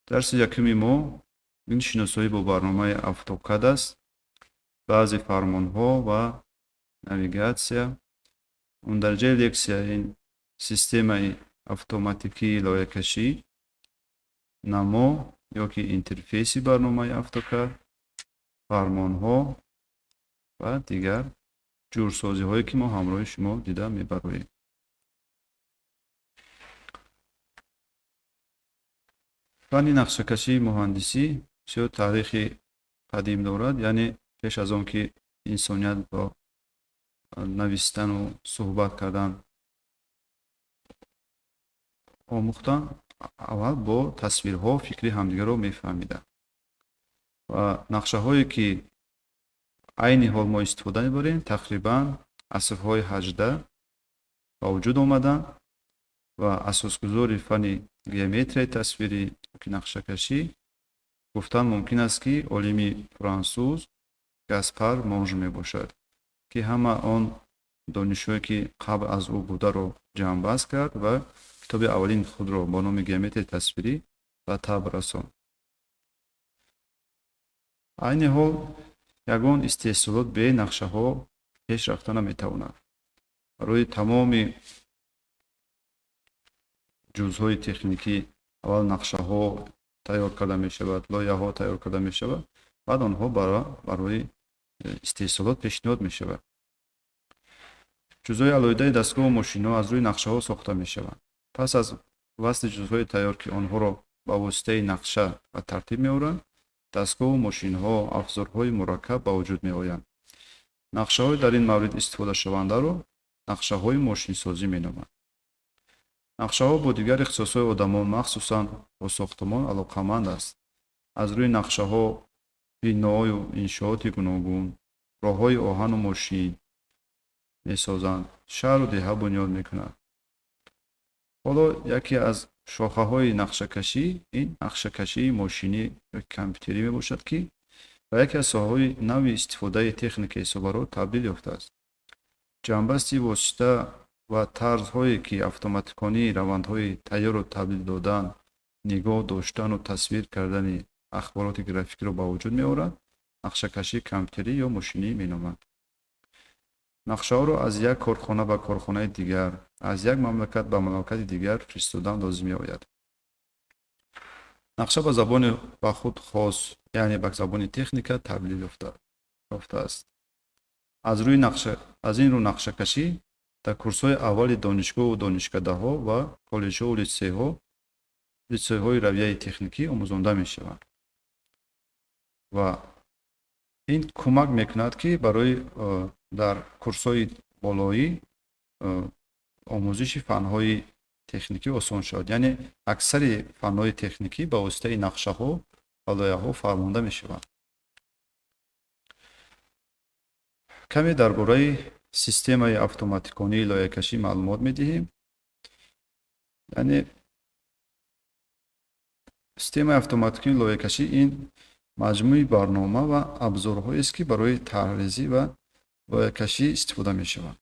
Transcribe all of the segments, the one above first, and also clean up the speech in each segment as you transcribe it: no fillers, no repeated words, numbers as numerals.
Дарси якуми мо ин шиносоӣ бо барномаи AutoCAD аст, баъзе фармонҳо ва навигатсия. Мундариҷаи лексия ин системаи автоматикии лоиҳакашӣ, намо ёки интерфейси барномаи AutoCAD, фармонҳо ва дигар ҷурсозиҳое, ки мо ҳамроҳи шумо дида мебароем. Фанни нақшакашии муҳандисӣ бисёр таърихи қадим дорад, яъне пеш аз он ки инсоният бо навистану суҳбат кардан омӯхтанд, аввал бо тасвирҳо фикри ҳамдигарро мефаҳмиданд. Ва нақшаҳое, ки айни ҳол мо истифода мебарем, тақрибан асрҳои 18 ба вуҷуд омаданд ва асосгузори фанни геометрияи тасвирӣ ёки нақшакашӣ гуфтан мумкин аст, ки олими франсуз Гаспар Монж мебошад, ки ҳама он донишҳое, ки қабл аз ӯ бударо, ҷамъбаст кард ва китоби аввалини худро бо номи «Геометрияи тасвирӣ» ба таб расонд. Айни ҳол ягон истеҳсолот бе нақшаҳо пеш рафта наметавонад. Барои тамоми ҷузъҳои техникӣ аввал нақшаҳо тайёр карда мешавад, лоиҳаҳо тайёр карда мешавад, баъд онҳо барои истеҳсолот пешниҳод мешавад. Ҷузъҳои алоҳидаи дастгоҳу мошинҳо аз рӯи нақшаҳо сохта мешаванд. Пас аз васли ҷузъҳои тайёр, ки онҳоро ба воситаи нақша ба тартиб меоранд, дастгоҳу мошинҳо, афзорҳои мураккаб ба вуҷуд меоянд. Нақшаҳои дар ин маврид истифодашавандаро нақшаҳои мошинсозӣ меноманд. Нақшаҳо бо дигар ихтисосҳои одамон, махсусан бо сохтмон, алоқаманд аст. Аз рӯи нақшаҳо биною иншооти гуногун, роҳҳои оҳану мошин месозанд, шаҳру деҳа бунёд мекунанд. Ҳоло яке аз шохаҳои нақшакашӣ ин нақшакашии мошинӣ ё компютерӣ мебошад, ки ба яке аз соҳаҳои нави истифодаи техникаи ҳисобаро табдил ёфтааст. Ҷамъбасти восита ва тарзҳое, ки автоматиконии равандҳои тайёрро табдил додан, нигоҳ доштану тасвир кардани ахбороти графикиро ба вуҷуд меорад, нақшакашии компютерӣ ё мошинӣ меноманд. Нақшаҳоро аз як корхона ба корхонаи дигар, аз як мамлакат ба мамлакати дигар фиристодан лозим меояд. Нақша ба забони ба худ хос, яъне ба забони техника табдил ёфтааст. Аз ин рӯ нақшакашӣ дар курсҳои аввали донишгоҳу донишкадаҳо ва коллеҷҳову литсейҳои равияи техникӣ омӯзонда мешаванд ва ин кӯмак мекунад, ки барои дар курсҳои болоӣ омӯзиши фанҳои техникӣ осон шавад. Яъне аксари фанҳои техникӣ ба воситаи нақшаҳо ва лоиҳаҳо фаҳмонда мешаванд. Каме дар бораи системаи автоматиконии лоиҳакашӣ маълумот медиҳем. Яъне системаи автоматиконии лоиҳакашӣ ин маҷмӯи барнома ва абзорҳоест, ки барои тарҳрезӣ ва лоиҳакашӣ истифода мешаванд.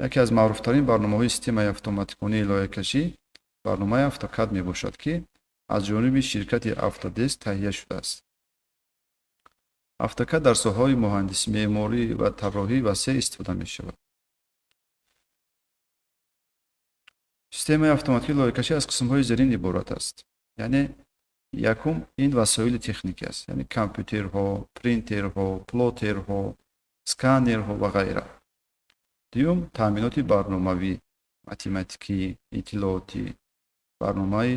Яке аз маъруфтарин барномаҳои системаи автоматиконии лоиҳакашӣ барномаи AutoCAD мебошад, ки аз ҷониби ширкати Autodesk таҳия шудааст. AutoCAD дар соҳаҳои муҳандисӣ, меъморӣ ва тарроҳӣ васеъ истифода мешавад. Системаи автоматикии лоиҳакашӣ аз қисмҳои зерин иборат аст. Яъне якум ин васоили техникӣ аст, яъне компютерҳо, принтерҳо, плотерҳо, сканерҳо ва ғайра. Дуюм таъминоти барномавӣ, математикӣ, иттилоотӣ. Барномаи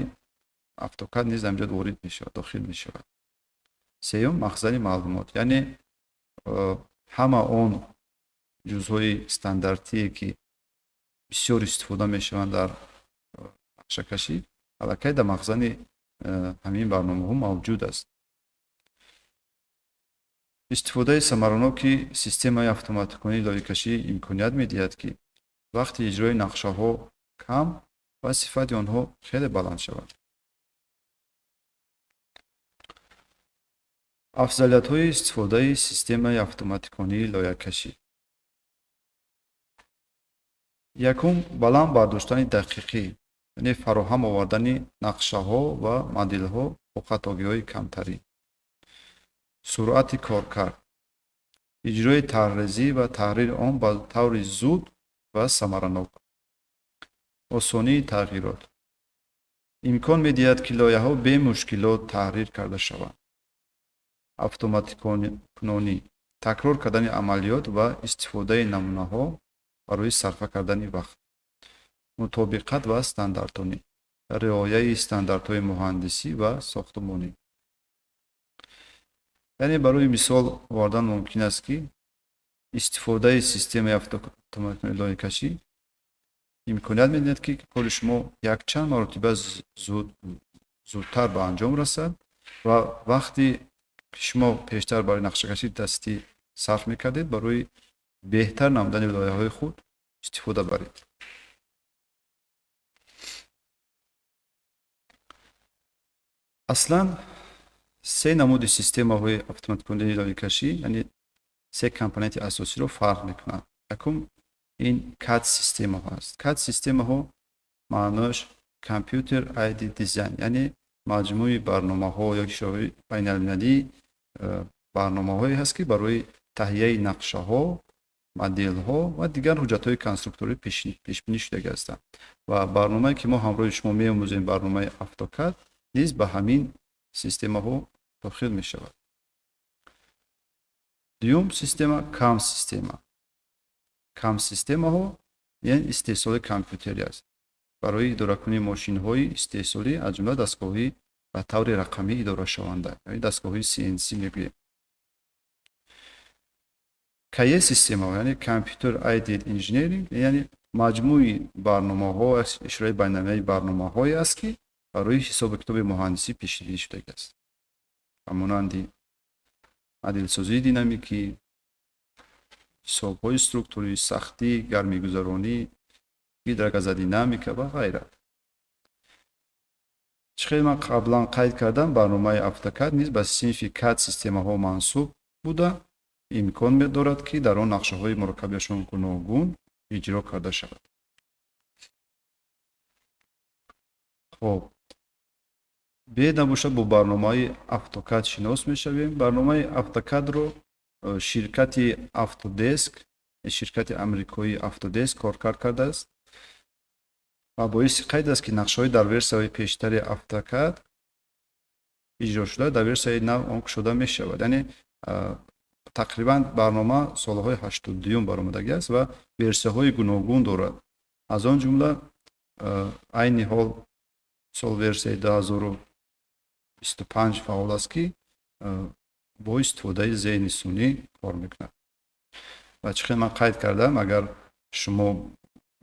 AutoCAD низ дар инҷо ворид мешавад, дохил мешавад. Сеюм махзани маълумот, яъне ҳама он ҷузъҳои стандартие, ки бисёр истифода мешаванд дар нақшакашӣ, аллакай дар махзани ҳамин барномаҳо мавҷуд аст. Истифодаи самараноки системаи автоматиконии лоиҳакашӣ имконият медиҳад, ки вақти иҷрои нақшаҳо кам ва сифати онҳо хеле баланд шавад. Афзалиятҳои истифодаи системаи автоматиконии лоиҳакашӣ. Якум, баланд бардоштани дақиқӣ, Яъне фароҳам овардани нақшаҳо ва моделҳо бо хатогиҳои камтарин. Суръати коркард. Иҷрои тарҳрезӣ ва таҳрири он ба таври зуд ва самаранок. Осонии тағйирот. Имкон медиҳад, ки лоиҳаҳо бемушкилот таҳрир карда шаванд. Автоматикунонӣ. Такрор кардани амалиёт ва истифодаи намунаҳо барои сарфа кардани вақт. Мутобиқат ва стандартонӣ. Риояи стандартҳои муҳандисӣ ва сохтмонӣ. Яъне барои мисол овардан мумкин аст, ки истифодаи системаи автоматикунонии лоиҳакашӣ имконият медиҳад, ки кори шумо якчанд маротиба зудтар ба анҷом расад ва вақти шумо пештар барои нақшакашии дастӣ сарф мекардед, барои беҳтар намудани лоиҳаҳои худ истифода баред. Аслан се намуди системаҳои автоматикунонии лоиҳакашӣ, яъне се компоненти асосиро фарқ мекунанд. Якум ин CAD системаҳо аст. CAD системаҳо маънояш Computer Aided Design, яъне маҷмӯи барномаҳо ё кишварҳои байналмилалӣ барномаҳое ҳаст, ки барои таҳияи нақшаҳо, моделҳо ва дигар ҳуҷҷатҳои конструкторӣ пешбинӣ шудагӣ ҳастанд. Ва барномае, ки мо ҳамроҳи шумо меомӯзем, барномаи AutoCAD низ ба ҳамин системаҳо дохил мешавад. Дуюм система CAM система. CAM системаҳо яъне истеҳсоли компютерӣ аст. Барои идоракунии мошинҳои истеҳсолӣ, аз ҷумла дастгоҳҳои ба таври рақамӣ идорашаванда, яъне дастгоҳҳои CNC мегӯем. CAE системаҳо, яъне Computer Aided Engineering, яъне маҷмӯи барномаҳо, ишораи байналмилалии барномаҳое аст, ки барои ҳисобу китоби муҳандисӣ пешбинӣ шудагӣ аст. Ба монанди моделсозии динамикӣ, ҳисобҳои структурӣ, сахтӣ, гармигузаронӣ, гидрогазодинамика ва ғайра. Чӣ хеле ман қаблан қайд кардам, барномаи AutoCAD низ ба синфи CAD системаҳо мансуб буда, имкон дорад, ки дар он нақшаҳои мураккабиашон гуногун иҷро карда шавад. Хоб, биед набошад бо барномаи AutoCAD шинос мешавем. Барномаи AutoCAD-ро ширкати Autodesk, ширкати амрикоии Autodesk коркард кардааст ва боиси қайд аст, ки нақшаҳои дар версияҳои пештари AutoCAD иҷро шуда дар версияи нав он кушода мешавад. Яъне тақрибан барнома солҳои 82-юм баромадагӣ аст ва версияҳои гуногун дорад. Аз он ҷумла айни ҳол сол версияи 2025 фаъол аст, ки бо истифодаи зеҳни сунъӣ кор мекунад. Ва чӣ хел ман қайд кардам, агар шумо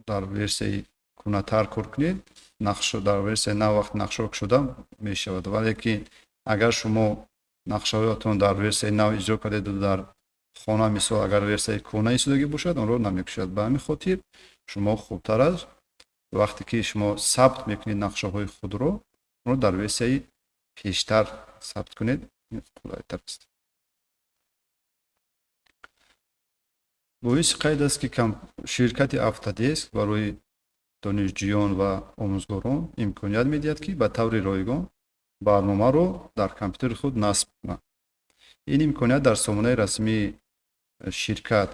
дар версияи кӯҳнатар кор кунед, нақша дар версияи нав вақти нақшаҳо кушода мешавад. Вале ки агар шумо нақшаҳоятон дар версияи нав иҷро кардеду дар хона, мисол, агар версияи кӯҳна истодагӣ бошад, онро намекушад. Ба ҳамин хотир шумо хубтар аст, вақте ки шумо сабт мекунед нақшаҳои худро, онро дар версияи пештар сабт кунед, қулайтар аст. Боиси қайд аст, ки ширкати Autodesk барои донишҷӯён ва омӯзгорон имконият медиҳад, ки ба таври ройгон барномаро дар компютери худ насб кунанд. Ин имконият дар сомонаи расмии ширкат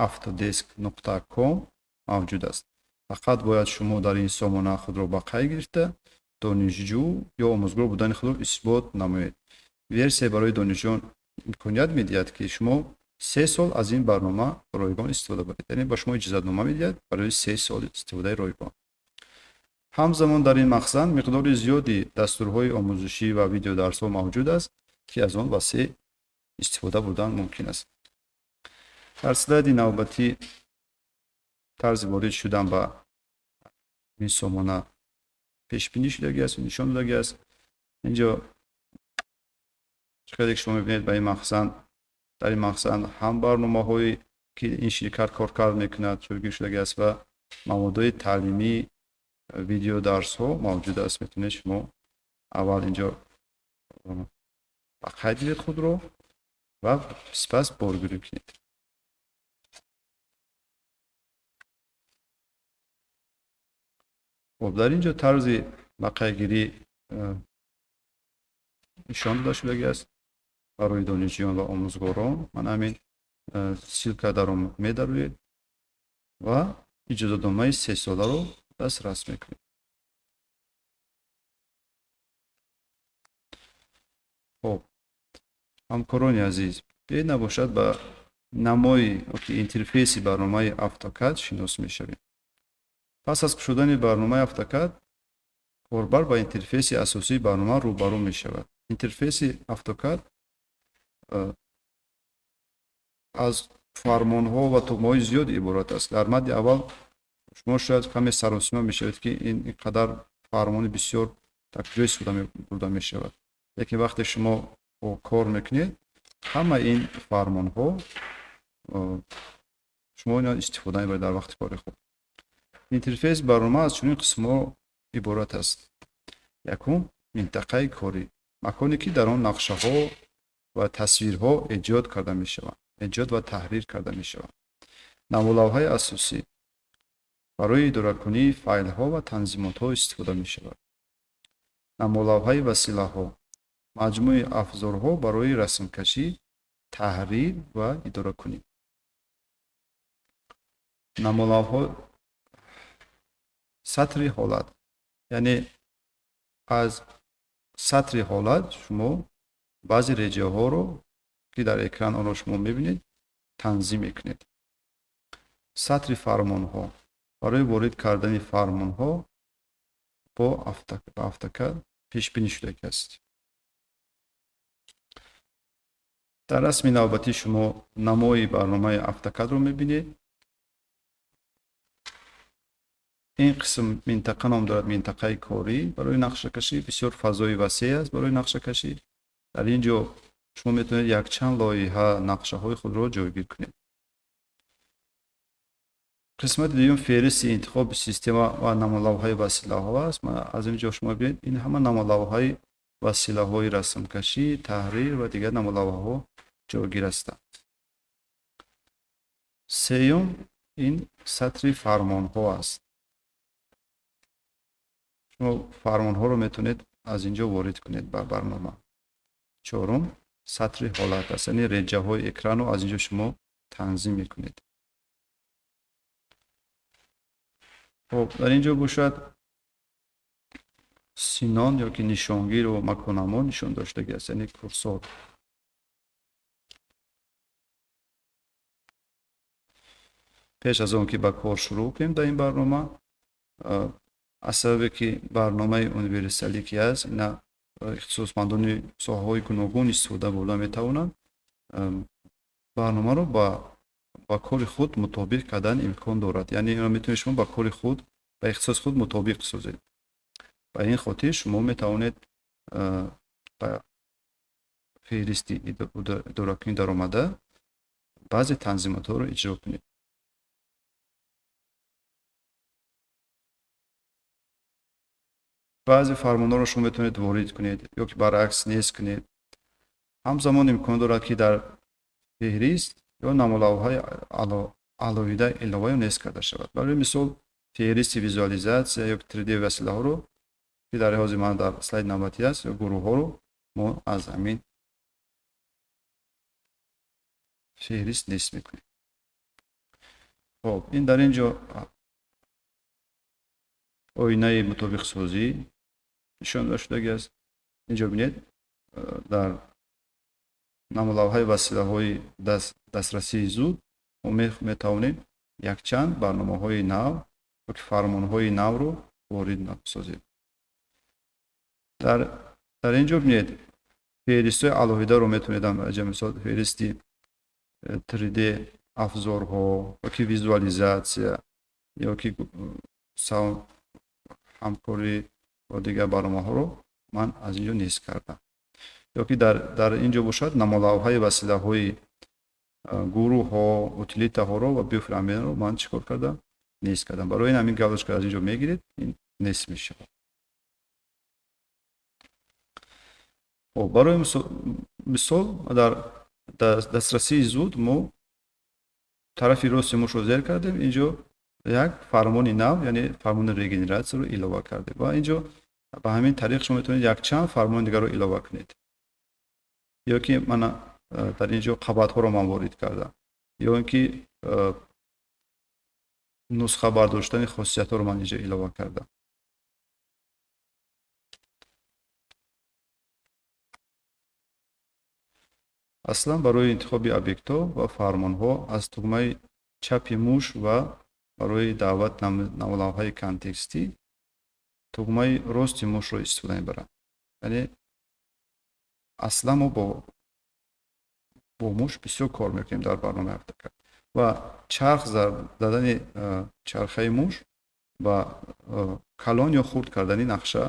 autodesk.com мавҷуд аст. Фақат бояд шумо дар ин сомона худро ба қайд гирифта, донишҷӯ ё омӯзгор будани худро исбот намоед. Версия барои донишҷӯён имконият медиҳад, ки шумо 3 сол аз ин барнома ройгон истифода баред. Яъне ба шумо иҷозатнома медиҳад барои 3 сол истифодаи ройгон. Ҳамзамон дар ин махзан миқдори зиёди дастурҳои омӯзишӣ ва видеодарсҳо мавҷуд аст, ки аз он васеъ истифода бурдан мумкин аст. Дар слайди навбатӣ тарзи ворид шудан ба ин сомона пешбинӣ шудагӣ аст, нишон додагӣ аст. Инҷо чӣ хеле ки шумо мебинед, ба ин махзан, дар ин махзан ҳам барномаҳое ки ин ширкат коркард мекунад ҷойгир шудагӣ аст ва маводҳои таълимӣ, видеодарсҳо мавҷуд аст. Метавонед шумо аввал инҷо ба қайд гиред худро ва сипас боргирӣ кунед. Хоб, дар ин ҷо тарзи ба қайдгирӣ нишон дода шудагиаст барои донишҷӯён ва омӯзгорон. Ман ҳамин ссылка дар он медароед ва иҷозатномаи сесоларо дастрас мекунед. Хоб, ҳамкорони азиз, биёед, набошад, ба намои ёки интерфейси барномаи AutoCAD шинос мешавем. Пас аз кушодани барномаи AutoCAD корбар ба интерфейси асосии барнома рӯбарӯ мешавад. Интерфейси AutoCAD аз фармонҳо ва тугмаҳои зиёд иборат аст. Дар мадди аввал шумо шояд каме саросима мешавед, ки ин қадар фармони бисёр дар куҷо истифода бурда мешавад. Лекин вақте шумо кор мекунед, ҳама ин фармонҳо шумо ино истифода мебаред дар вақти кори худ. Интерфейс барнома аз чунин қисмҳо иборат аст. Якум, минтақаи корӣ, маконе ки дар он нақшаҳо ва тасвирҳо эҷод карда мешаванд, эҷод ва таҳрир карда мешаванд. Намолавҳаи асосӣ барои идоракунии файлҳо ва танзимотҳо истифода мешавад. Намолавҳаи василаҳо, маҷмӯи афзорҳо барои расмкашӣ, таҳрир ва идоракунӣ. Намолавҳо сатри ҳолат, яъне аз сатри ҳолат шумо баъзе реҷаҳоро, ки дар экран онро шумо мебинед, танзим мекунед. Сатри фармонҳо барои ворид кардани фармонҳо бо AutoCAD пешбинӣ шудагиаст. Дар расми навбатӣ шумо намои барномаи AutoCAD-ро мебинед. Ин қисм минтақа ном дорад, минтақаи корӣ барои нақшакашӣ. Бисёр фазои васеъ аст барои нақшакашӣ. Дар ин ҷо шумо метавонед якчанд лоиҳа, нақшаҳои худро ҷойгир кунед. Қисмати дуюм феҳристи интихоби система ва намолавҳаи василаҳо аст. Аз ин ҷо шумо бинед, ин ҳама намолавҳаи василаҳои расмкашӣ, таҳрир ва дигар намолавҳаҳо ҷойгир ҳастанд. Сеюм, ин сатри фармонҳо аст. Шумо фармонҳоро метавонед аз ин ҷо ворид кунед ба барнома. Чорум, сатри ҳолат аст, яъне реҷаҳои экранро аз ин ҷо шумо танзим мекунед. Хоб, дар ин ҷо бошад синон ёки нишонгиру маконнамо нишон доштагӣ аст, яъне курсор. Пеш аз он ки ба кор шурӯъ кунем дар ин барнома, аз сабабе ки барномаи универсалӣ ки аст, ина ихтисосмандони соҳаҳои гуногун истифода бурда метавонанд, барномаро ба кори худ мутобиқ кардан имкон дорад. Яъне инро метавонед шумо ба кори худ, ба ихтисоси худ мутобиқ созед. Ба ин хотир шумо метавонед ба феҳристи идоракунӣ даромада баъзе танзимотҳоро иҷро кунед. Баъзе фармонҳоро шумо метавонед ворид кунед ё ки баръакс нест кунед. Ҳамзамон имкон дорад, ки дар феҳрист ё намолавҳаи алоҳида илова ё нест карда шавад. Барои мисол, феҳристи визуализатсия ё 3D василаҳоро, ки дар ҳозир ман дар слайди навбатӣ аст, ё гурӯҳҳоро мо аз ҳамин феҳрист нест мекунем. Хоб, ин дар ин ҷо оинаи мутобиқсозӣ нишон дода шудагӣ аст. Инҷо бинед, дар намолавҳаи василаҳои дастрасии зуд мо метавонем якчанд барномаҳои нав ёки фармонҳои навро ворид созем. Дар ин ҷо бинед, феҳристҳои алоҳидаро метавонед, мисол феҳристи 3D афзорҳо ёки визуализатсия ёки ҳамкорӣ бо дигар барномаҳоро ман аз ин ҷо нест кардам. Ёки дар ин ҷо бошад намолавҳаи василаҳои гурӯҳҳо, утилитаҳоро ва биофирамеро ман чӣ кор кардам? Нест кардам. Барои ин ҳамин галочка аз ин ҷо мегиред, ин нест мешавад. Хоб, барои мисол дар дастрасии зуд мо тарафи рости мушро зер кардем, ин ҷо Як фармони нав, яъне фармони регенератсияро илова кардем ва инҷо ба ҳамин тариқ шумо метавонед якчанд фармони дигарро илова кунед. Ё ки мана дар ин ҷо қабатҳоро ман ворид кардам, ё ин ки нусха бардоштани хосиятҳоро ман инҷо илова кардам. Аслан барои интихоби объектҳо ва фармонҳо аз тугмаи чапи муш ва барои даъват лавҳаи контекстӣ тугмаи рости мушро истифода мебаранд. Яъне аслан мо бо муш бисёр кор мекунем дар барномаи AutoCAD ва чарх задани чархаи муш ба калон ё хурд кардани нақша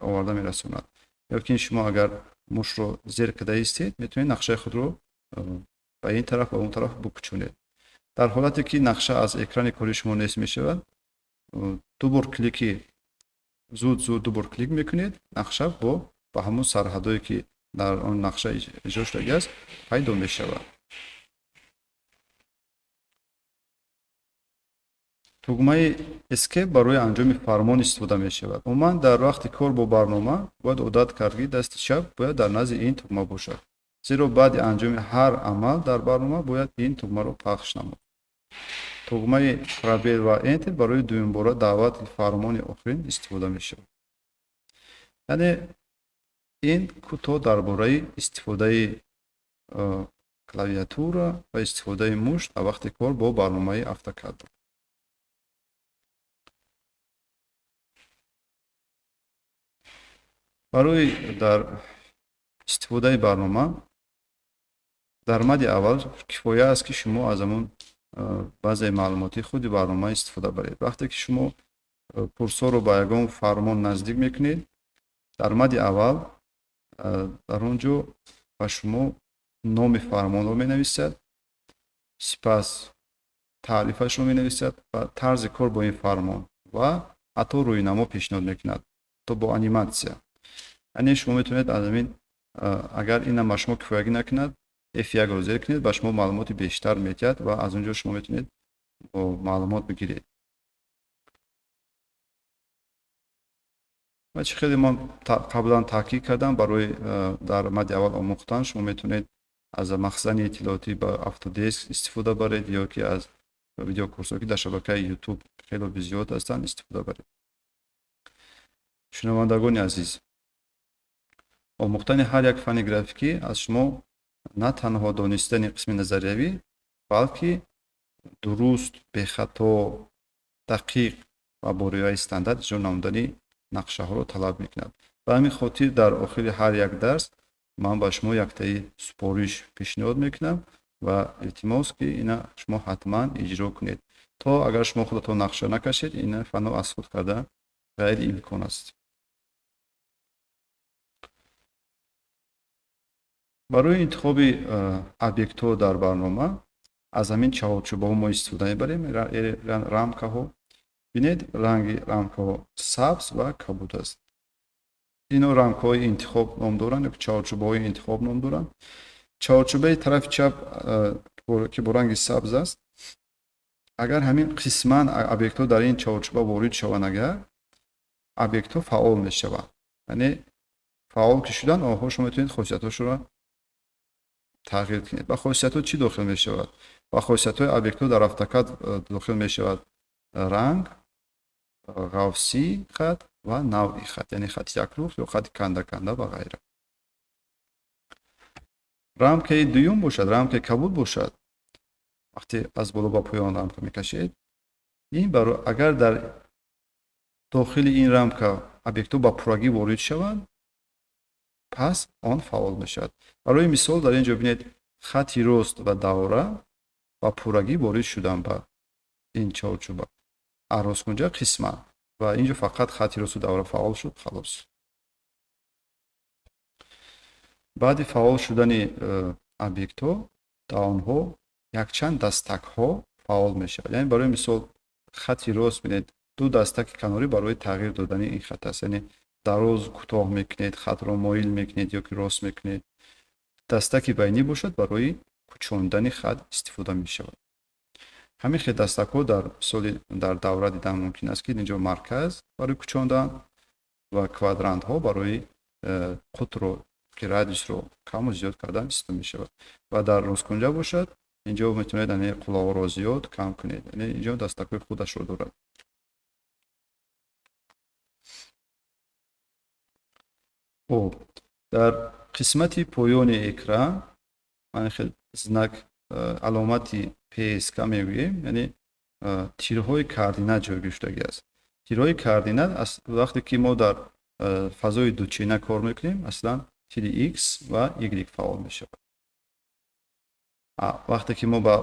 оварда мерасонад. Ё ки шумо агар мушро зер карда истед, метавонед нақшаи худро ба ин тараф ва он тараф букучонед. Дар ҳолате ки нақша аз экрани кори шумо нест мешавад, ду бор клики зуд зуд ду бор клик мекунед, нақша бо ба ҳамон сарҳадое ки дар он нақша иҷро шудагиаст пайдо мешавад. Тугмаи Escape барои анҷоми фармон истифода мешавад. Умуман дар вақти кор бо барнома бояд одат кард, ки дасти чап бояд дар назди ин тугма бошад, зеро баъди анҷоми ҳар амал дар барнома бояд ин тугмаро пахш намуд. Тугмаи пробел ва Enter барои дуюмбора даъвати фармони охирин истифода мешавад. Яъне ин кӯтоҳ дар бораи истифодаи клавиатура ва истифодаи муш дар вақти кор бо барномаи AutoCAD. Барои дар истифодаи барнома дар мади аввал кифоя аст, ки шумо аз ҳамон баъзеи маълумоти худи барнома истифода баред. Вақте ки шумо курсорро ба ягон фармон наздик мекунед, дар мади аввал дар он ҷо ба шумо номи фармонро менависад, сипас таърифашро менависад ва тарзи кор бо ин фармон ва ҳатто рӯйнамо пешниҳод мекунад, то бо аниматсия. Яъне шумо метавонед аз ҳамин, агар инам ба шумо кифоягӣ накунад, F1-ро зер кунед, ба шумо маълумоти бештар медиҳад ва аз он ҷо шумо метавонед маълумот бигиред. Ва чӣ хеле ман қаблан таъкид кардам, барои дар мади аввал омӯхтан шумо метавонед аз махзани иттилоотӣ ба Autodesk истифода баред ё ки аз видеокурсҳое, ки дар шабакаи YouTube хело зиёд ҳастанд, истифода баред. Шунавандагони азиз, омӯхтани ҳар як фанни графикӣ аз шумо на танҳо донистани қисми назариявӣ, балки дуруст, бехато, дақиқ ва бо риояи стандарт иҷро намудани нақшаҳоро талаб мекунад. Ба ҳамин хотир дар охири ҳар як дарс ман ба шумо яктаи супориш пешниҳод мекунам ва илтимос, ки ина шумо ҳатман иҷро кунед. То агар шумо худатон нақша накашед, ина фанно аз худ карда ғайриимкон аст. Барои интихоби объектҳо дар барнома аз ҳамин чаҳорчӯбаҳо мо истифода мебарем, рамкаҳо. Бинед, ранги рамкаҳо сабз ва кабуд аст. Ино рамкаҳои интихоб ном доранд ё чаҳорчӯбаҳои интихоб ном доранд. Чаҳорчӯбаи тарафи чап, ки бо ранги сабз аст, агар ҳамин қисман объектҳо дар ин чаҳорчӯба ворид шаванд, агар объектҳо фаъол мешаванд. Яъне фаъол ки шуданд, онҳо шумо метавонед хосиятҳошонро тағйир кунед. Ба хосиятҳо чӣ дохил мешавад? Ба хосиятҳои объектҳо дар AutoCAD дохил мешавад ранг, ғафсии хат ва навъи хат, яъне хати якрух ё хати канда-канда ва ғайра. Рамкаи дуюм бошад, рамкаи кабуд бошад, вақте аз боло ба поён рамка мекашед, ин агар дар дохили ин рамка объектҳо ба пуррагӣ ворид шаванд, пас он фаъол мешавад. Барои мисол дар ин ҷо бинед, хати рост ва давра ба пуррагӣ ворид шуданд ба ин чаҳорчӯба. Росткунҷа қисман ва инҷо фақат хати росту давра фаъол шуд, халос. Баъди фаъол шудани объектҳо дар онҳо якчанд дастакҳо фаъол мешавад. Яъне барои мисол хати рост, бинед, ду дастаки канорӣ барои тағйир додани ин хат аст. Яъне дароз кӯтоҳ мекунед, хатро моил мекунед ё ки рост мекунед. Дастаки байнӣ бошад, барои кӯчондани хат истифода мешавад. Ҳамин хел дастакҳо дар мисоли дар давра дидан мумкин аст, ки инҷо марказ барои кӯчондан ва квадрантҳо барои қутрро ки радиусро каму зиёд кардан истифода мешавад. Ва дар росткунҷа бошад, инҷо метавонед ане қулоқро зиёд кам кунед. Яъне инҷо дастакҳои худашро дорад. Хоб, дар қисмати поёни экран ман хел знак, аломати ПСК мегӯем, яъне тирҳои координат ҷойгир шудагӣ аст. Тирҳои координат вақте ки мо дар фазои дучена кор мекунем, аслан тири X ва Y фаъол мешавад. Вақте ки мо ба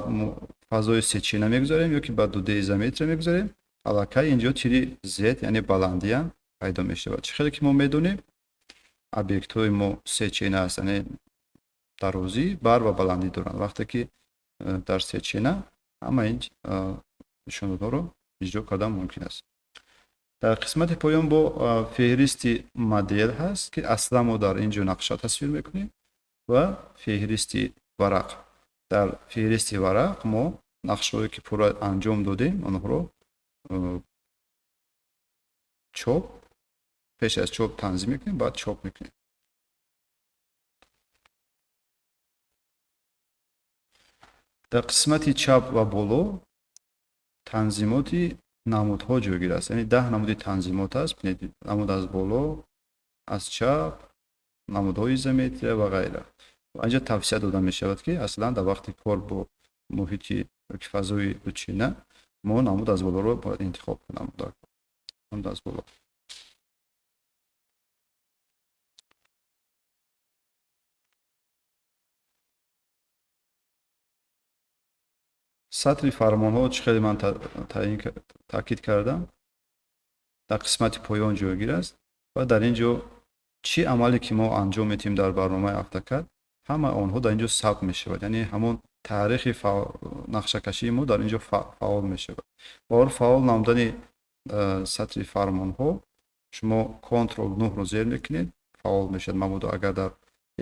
фазои сечена мегузарем ё ки ба 2D изометрия мегузарем, аллакай инҷо тири Z, яъне баландиам пайдо мешавад. Чӣ хеле ки мо медонем, объектҳои мо сечена аст, яъне дарозӣ, бар ва баландӣ доранд. Вақте ки дар сечена ҳама ин нишондодҳоро иҷро кардан мумкин аст. Дар қисмати поён бо феҳристи модел ҳаст, ки аслан мо дар ин ҷо нақша тасвир мекунем, ва феҳристи варақ. Дар феҳристи варақ мо нақшаҳое ки пурра анҷом додем, онҳоро чоп, пеш аз чоп танзим мекунем, баъд чоп мекунем. Дар қисмати чап ва боло танзимоти намудҳо ҷойгир аст. Яъне 10 намуди танзимот аст. Бинед, намуд аз боло, аз чап, намудҳои изометрия ва ғайра. Ва инҷа тавсия дода мешавад, ки аслан дар вақти кор бо муҳити ёки фазои дучина мо намуд аз болоро бояд интихоб кунем. Намуд аз боло. Сатри фармонҳо, чӣ хеле ман таъкид кардам, дар қисмати поён ҷойгир аст ва дар ин ҷо чӣ амале ки мо анҷом медиҳем дар барномаи AutoCAD, ҳама онҳо дар ин ҷо сабт мешавад. Яъне ҳамон таърихи нақшакашии мо дар ин ҷо фаъол мешавад. Бо фаъол намудани сатри фармонҳо шумо Ctrl 9-ро зер мекунед, фаъол мешавад. Мабодо агар дар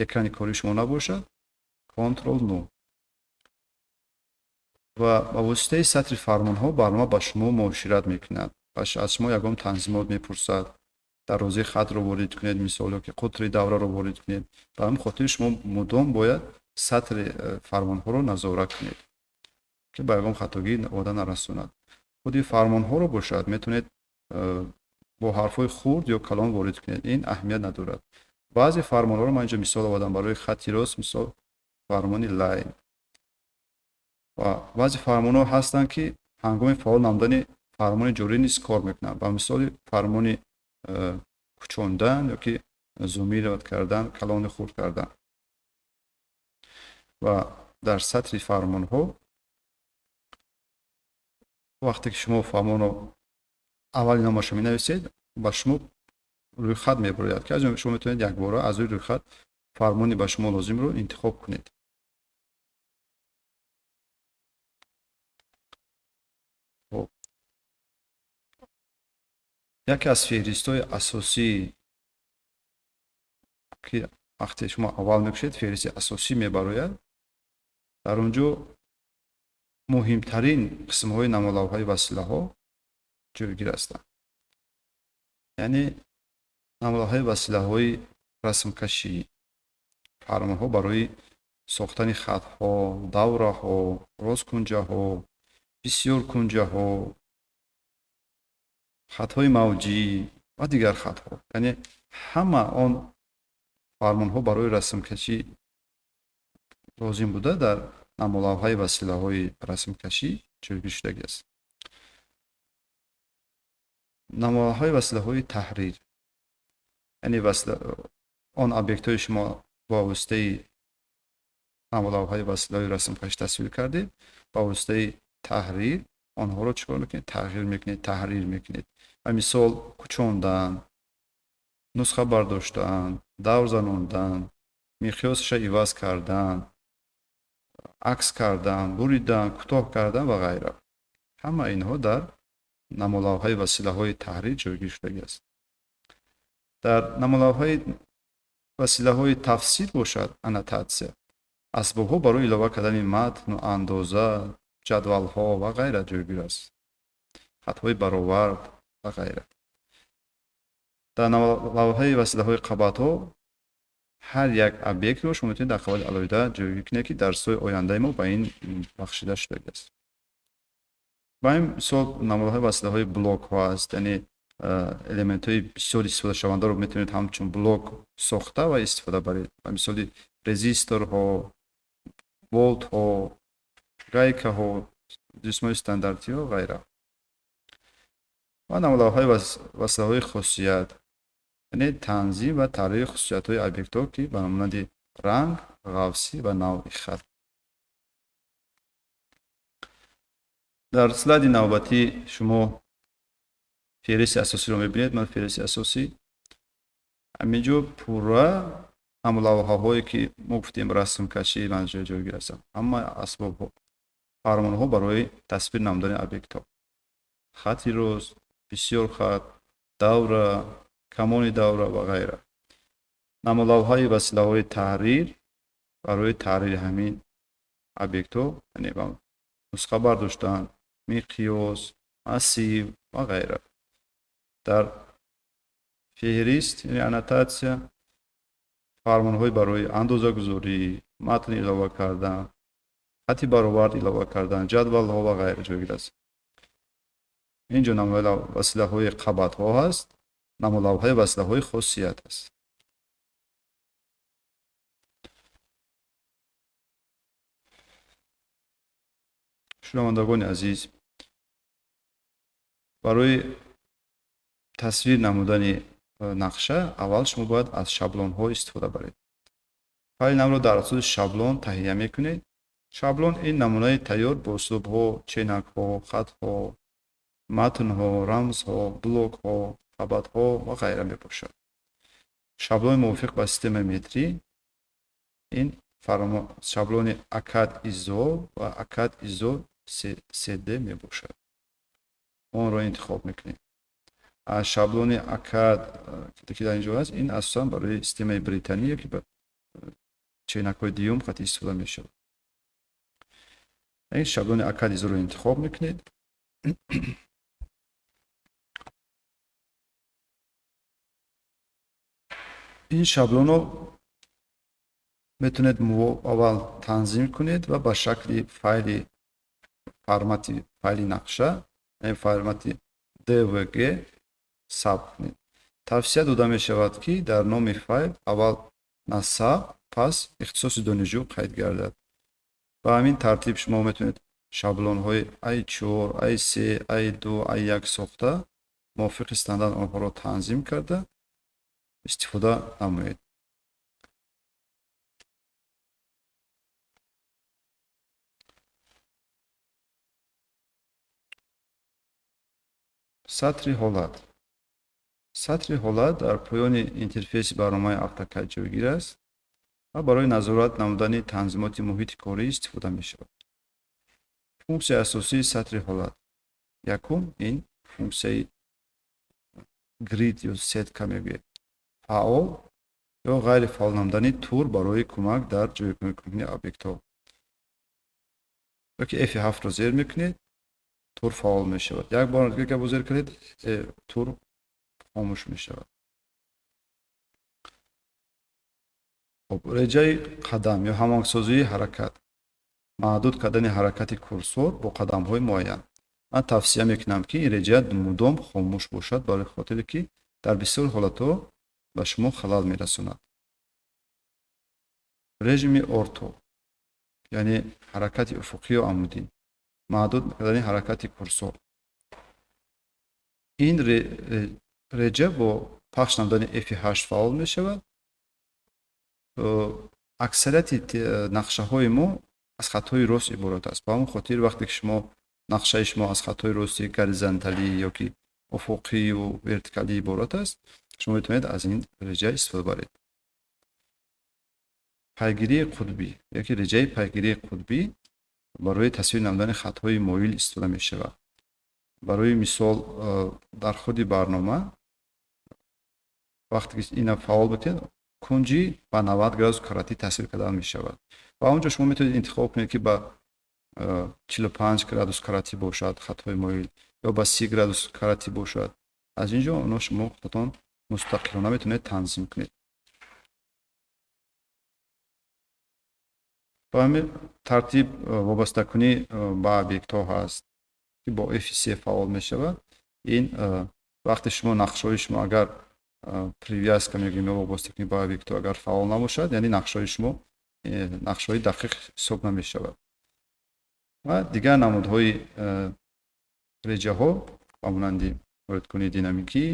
экрани кори шумо набошад, Ctrl 9. Ва ба воситаи сатри фармонҳо барнома ба шумо муошират мекунад. Аз шумо ягон танзимот мепурсад, дарозии хатро ворид кунед, мисол, ё ки қутри давраро ворид кунед. Ба ҳамин хотир шумо мудом бояд сатри фармонҳоро назора кунед, ки ба ягон хатогӣ ода нарасонад. Худи фармонҳоро бошад, метавонед бо ҳарфҳои хурд ё калон ворид кунед, ин аҳамият надорад. Баъзе фармонҳоро ман инҷо мисол овардам барои хатти рост, мисол фармони line. Ва баъзе фармонҳо ҳастанд, ки ҳангоми фаъол намудани фармони ҷорӣ низ кор мекунанд. Ба мисоли фармони кӯчондан ё ки зумировать кардан, калони хурд кардан. Ва дар сатри фармонҳо вақте ки шумо фармонро аввали номашро менависед, ба шумо рӯйхат мебарояд, ки аз шумо метавонед якбора аз рӯи рӯйхат фармони ба шумо лозимро интихоб кунед. Яке аз феҳристҳои асосӣ, ки вақте шумо аввал мекушед, феҳристи асосӣ мебарояд, дар он ҷо муҳимтарин қисмҳои намолавҳаи василаҳо ҷойгир ҳастанд. Яъне намолавҳаи василаҳои расмкашӣ, фармонҳо барои сохтани хатҳо, давраҳо, росткунҷаҳо, бисёркунҷаҳо, хатҳои мавҷӣ ва дигар хатҳо. Яъне ҳама он фармонҳо барои расмкашӣ лозим буда дар намолавҳаи василаҳои расмкашӣ ҷойгир шудагӣ аст. Намолавҳаи василаҳои таҳрир, яъне он объектҳои шумо бо воситаи намолавҳаи василаҳои расмкашӣ тасвир кардед, ба воситаи таҳрир онҳоро чӣ кор мекунед? Тағйир мекунед, таҳрир мекунед. Ва мисол кӯчондан, нусха бардоштан, давр занондан, миқёсаша иваз кардан, акс кардан, буридан, кӯтоҳ кардан ва ғайра. Ҳама инҳо дар намолавҳаи василаҳои таҳрир ҷойгир шудагӣ аст. Дар намолавҳаи василаҳои тафсир бошад, аннотатсия, асбобҳо барои илова кардани матну андоза, Ҷадвалҳо ва ғайра ҷойгир аст, хатҳои баровард ва ғайра. Дар лавҳаи василаҳои қабатҳо ҳар як объектро шумо метавонед дар қабати алоҳида ҷойгир кунед, ки дарсҳои ояндаи мо ба ин бахшида шудагиаст. Ба ин мисол намунаҳои василаҳои блокҳо аст, яъне элементҳои бисёр истифодашавандаро метавонед ҳамчун блок сохта ва истифода баред. Ба мисоли резисторҳо, болтҳо, гайкаҳо, ҷисмҳои стандартиҳо ғайра. Ва намунаҳои василаҳои хусусият, яъне танзим ва таҳрири хусусиятҳои объектҳо, ки ба монанди ранг, ғафсӣ ва навъи хат. Дар слайди навбатӣ шумо феҳристи асосиро мебинед. Ман феҳристи асосӣ ҳамин ҷо пурра ҳам лавҳаҳое, ки мо гуфтем, расмкашӣ манҷо ҷойгир ҳастанд, ҳама асбобҳо, фармонҳо барои тасвир намудани объектҳо: хати рост, бисёр хат, давра, камони давра ва ғайра. Намолавҳаи василаҳои таҳрир барои таҳрири ҳамин объектҳо, яъне нусха бардоштан, миқёс, массив ва ғайра. Дар феҳрист, яъне аннотатсия, фармонҳои барои андозагузорӣ, матн илова кардан, хати баровард илова кардан, ҷадвалҳо ва ғайра ҷойгир аст. Ин ҷо намунаи василаҳои қабатҳо ҳаст, намолавҳаи василаҳои хосият аст. Шунавандагони азиз, барои тасвир намудани нақша аввал шумо бояд аз шаблонҳо истифода баред. Файли навро дар асоси шаблон таҳия мекунед. Шаблон ин намунаи тайёр бо услубҳо, ченакҳо, хатҳо, матнҳо, рамзҳо, блокҳо, қабатҳо ва ғайра мебошад. Шаблони мувофиқ ба системаи метрӣ ин шаблони ACAD ISO ва ACAD ISO CD мебошад. Онро интихоб мекунем. Аз шаблони ACAD, ки дар инҷо ҳаст, ин асосан барои системаи Британия, ки ба ченакҳои дуюм хати истифода мешавад. Ин шаблони ACAD ISO-ро интихоб мекунед. Ин шаблонро метавонед аввал танзим кунед ва ба шакли файли формати файли нақша, яъне формати DWG сабт кунед. Тавсия дода мешавад, ки дар номи файл аввал насаб, пас ихтисоси донишҷӯ қайд гардад. Ба ҳамин тартиб шумо метавонед шаблонҳои A4, A3, A2, A1 сохта, мувофиқи стандарт онҳоро танзим карда истифода намоед. Сатри ҳолат. Сатри ҳолат дар поёни интерфейси барномаи AutoCAD ҷойгир аст ва барои назорат намудани танзимоти муҳити корӣ истифода мешавад. Функсияи асосии сатри ҳолат. Якум ин функсияи grid ё сетка мегӯяд. Фаъол ё ғайрифаъол намудани тур барои кӯмак дар ҷойгиркунии объектҳо. Ёки F7-ро зер мекунед, тур фаъол мешавад. Як бор дигар бо зер кардед, тур хомӯш мешавад. Хоб, реҷаи қадам ё ҳамоҳангсозии ҳаракат. Маҳдуд кардани ҳаракати курсор бо қадамҳои муайян. Ман тавсия мекунам, ки ин реҷа мудом хомӯш бошад, барои хотире ки дар бисёр ҳолатҳо ба шумо халал мерасонад. Режими орто, яъне ҳаракати уфуқӣ ё амудӣ, маҳдуд кардани ҳаракати курсор. Ин реҷа бо пахш намудани F8 фаъол мешавад. Аксарияти нақшаҳои мо аз хатҳои рост иборат аст. Ба ҳамон хотир вақте ки шумо нақшаи шумо аз хатҳои рости горизонталӣ ё ки уфуқию вертикалӣ иборат аст, шумо метавонед аз ин реҷа истифода баред. Пайгирии қутбӣ ёки реҷаи пайгирии қутбӣ барои тасвир намудани хатҳои моил истифода мешавад. Барои мисол, дар худи барнома вақте ки ина фаъол бикунед, кунҷи ба 90 градус каратӣ тасвир кардан мешавад. Ва онҷо шумо метавонед интихоб кунед, ки ба 45 градус каратӣ бошад хатҳои моил ё ба 30 градус каратӣ бошад. Аз ин ҷо онҳо шумо худатон мустақилона метавонед танзим кунед. Ба ҳамин тартиб вобастакунӣ ба объектҳо ҳаст, ки бо F3 фаъол мешавад. Ин вақте шумо нақшаҳои шумо агар привязка мегӯем ё вобастакунӣ ба объектҳо агар фаъол набошад, яъне нақшаҳои шумо нақшаҳои дақиқ ҳисоб намешавад. Ва дигар намудҳои реҷаҳо ба монанди воридкунии динамикӣ,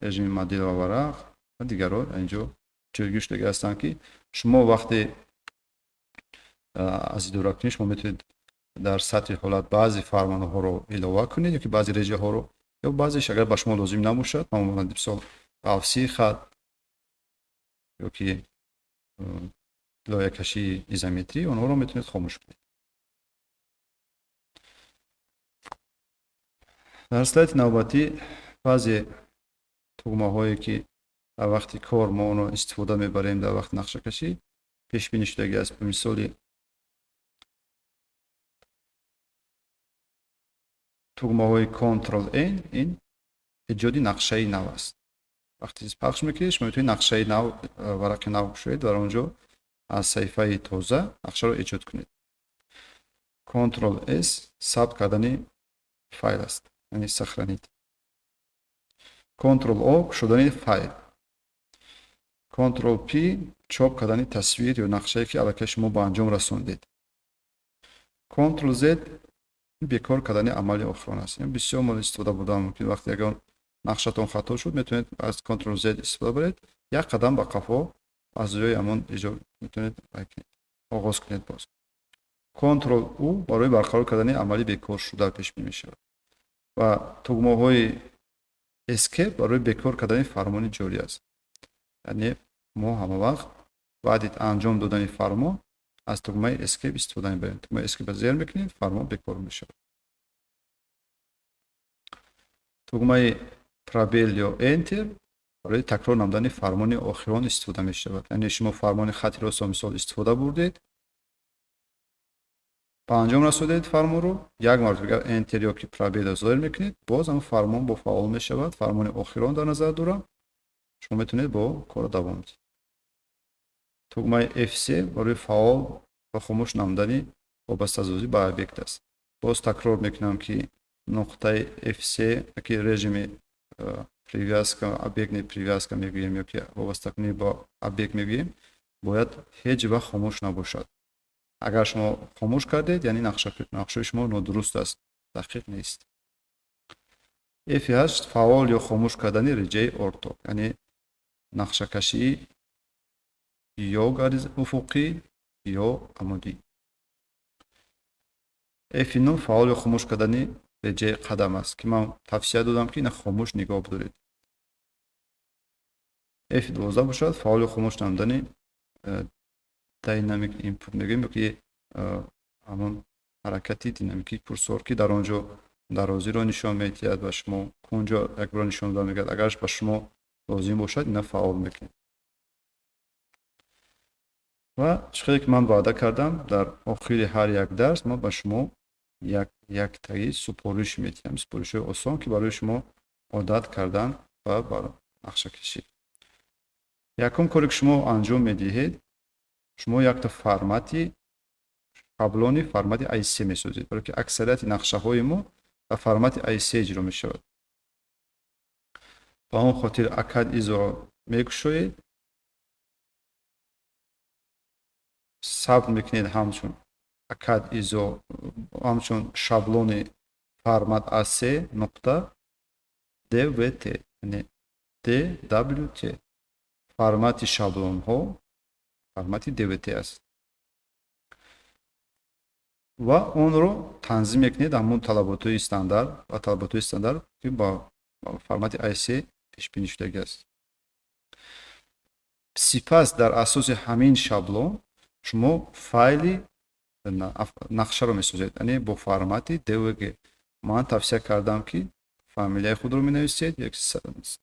режими модел ва варақ ва дигарҳо дар инҷо ҷойгир шудагӣ ҳастанд, ки шумо вақте аз идоракунӣ шумо метавонед дар сатҳи ҳолат баъзе фармонҳоро илова кунед ё ки баъзе реҷаҳоро, ё баъзеш агар ба шумо лозим набошад, ба монанди мисол қавсии хат ё ки лоякашии изометрӣ, онҳоро метавонед хомӯш кунед. Дар слайди навбатӣ баъзе тугмаҳое, ки дар вақти кор мо онро истифода мебарем дар вақти нақшакашӣ, пешбинӣ шудагӣ аст. Ба мисоли тугмаҳои Ctrl N, ин эҷоди нақшаи нав аст. Вақте пахш мекунед, шумо метавонед нақшаи нав, варақи нав кушоед, дар он ҷо аз саҳифаи тоза нақшаро эҷод кунед. Ctrl S сабт кардани файл аст, яъне сохранить. Ctrl O кушодани файл. Ctrl P чоп кардани тасвир ё нақшае, ки аллакай шумо ба анҷом расондед. Ctrl Z бекор кардани амали охирон аст. Бисёр мол истифода бурдан мумкин. Вақте ягон нақшатон хато шуд, метавонед аз Ctrl Z истифода баред, як қадам ба қафо аз ҷои ҳамон эҷод метавонед оғоз кунед боз. Ctrl U барои барқарор кардани амали бекор шуда пешбинӣ мешавад ва тугмаҳои Escape барои бекор кардани фармони ҷорӣ аст. Яъне мо ҳама вақт баъди анҷом додани фармон аз тугмаи Escape истифода мебарем. Тугмаи Escape зер мекунем, фармон бекор мешавад. Тугмаи пробел ё Enter барои такрор намудани фармони охирон истифода мешавад. Яъне шумо фармони хати ростро мисол истифода бурдед, ба анҷом расонидед фармонро, як маротиба Enter ё ки пробелро зоҳир мекунед, боз ҳам фармон бо фаъол мешавад. Фармони охирон дар назар дорам, шумо метавонед бо корро давом диҳед. Тугмаи F3 барои фаъол ва хомӯш намудани вобастасозӣ ба объект аст. Боз такрор мекунам, ки нуқтаи F3 ки режими привязка, объектный привязка мегӯем ё ки вобастакунӣ ба объект мегӯем, бояд ҳеҷ вақт хомӯш набошад. Агар шумо хомӯш кардед, яъне нақшаи шумо нодуруст аст, дақиқ нест. F8 фаъол ё хомӯш кардани реҷаи орто, яъне нақшакашии ё уфуқӣ ё амудӣ. F9 фаъол ё хомӯш кардани реҷаи қадам аст, ки ман тавсия додам, ки ина хомӯш нигоҳ бидоред. F12 бошад фаъол ё хомӯш намудани dynamic input мегӯем ё ки ҳамон ҳаракати динамикии курсор, ки дар он ҷо дарозиро нишон медиҳад ва шумо кунҷо якбора нишон дода мегардад. Агар ба шумо лозим бошад, ина фаъол мекунед. Ва чӣ хеле ки ман ваъда кардам, дар охири ҳар як дарс ман ба шумо яктаи супориш медиҳам, супоришҳои осон, ки барои шумо одат кардан ва бар нақшакашӣ. Якум коре ки шумо анҷом медиҳед, шумо якта формати шаблони формати A3 месозед, барои ки аксарияти нақшаҳои мо ба формати A3 иҷро мешавад. Ба он хотир ACAD ISO мекушоед, сабт мекунед ҳамчун ACAD ISO, ҳамчун шаблони формат A3 нуқта DWT, яъне DWT. Формати шаблонҳо формати DWT аст ва онро танзим мекунед ҳамон талаботҳои стандарт ва талаботҳои стандарт, ки ба формати A3 пешбинӣ шудагӣ аст. Сипас дар асоси ҳамин шаблон шумо файли нақшаро месозед, яъне бо формати DWG. Ман тавсия кардам, ки фамилияи худро менависед, як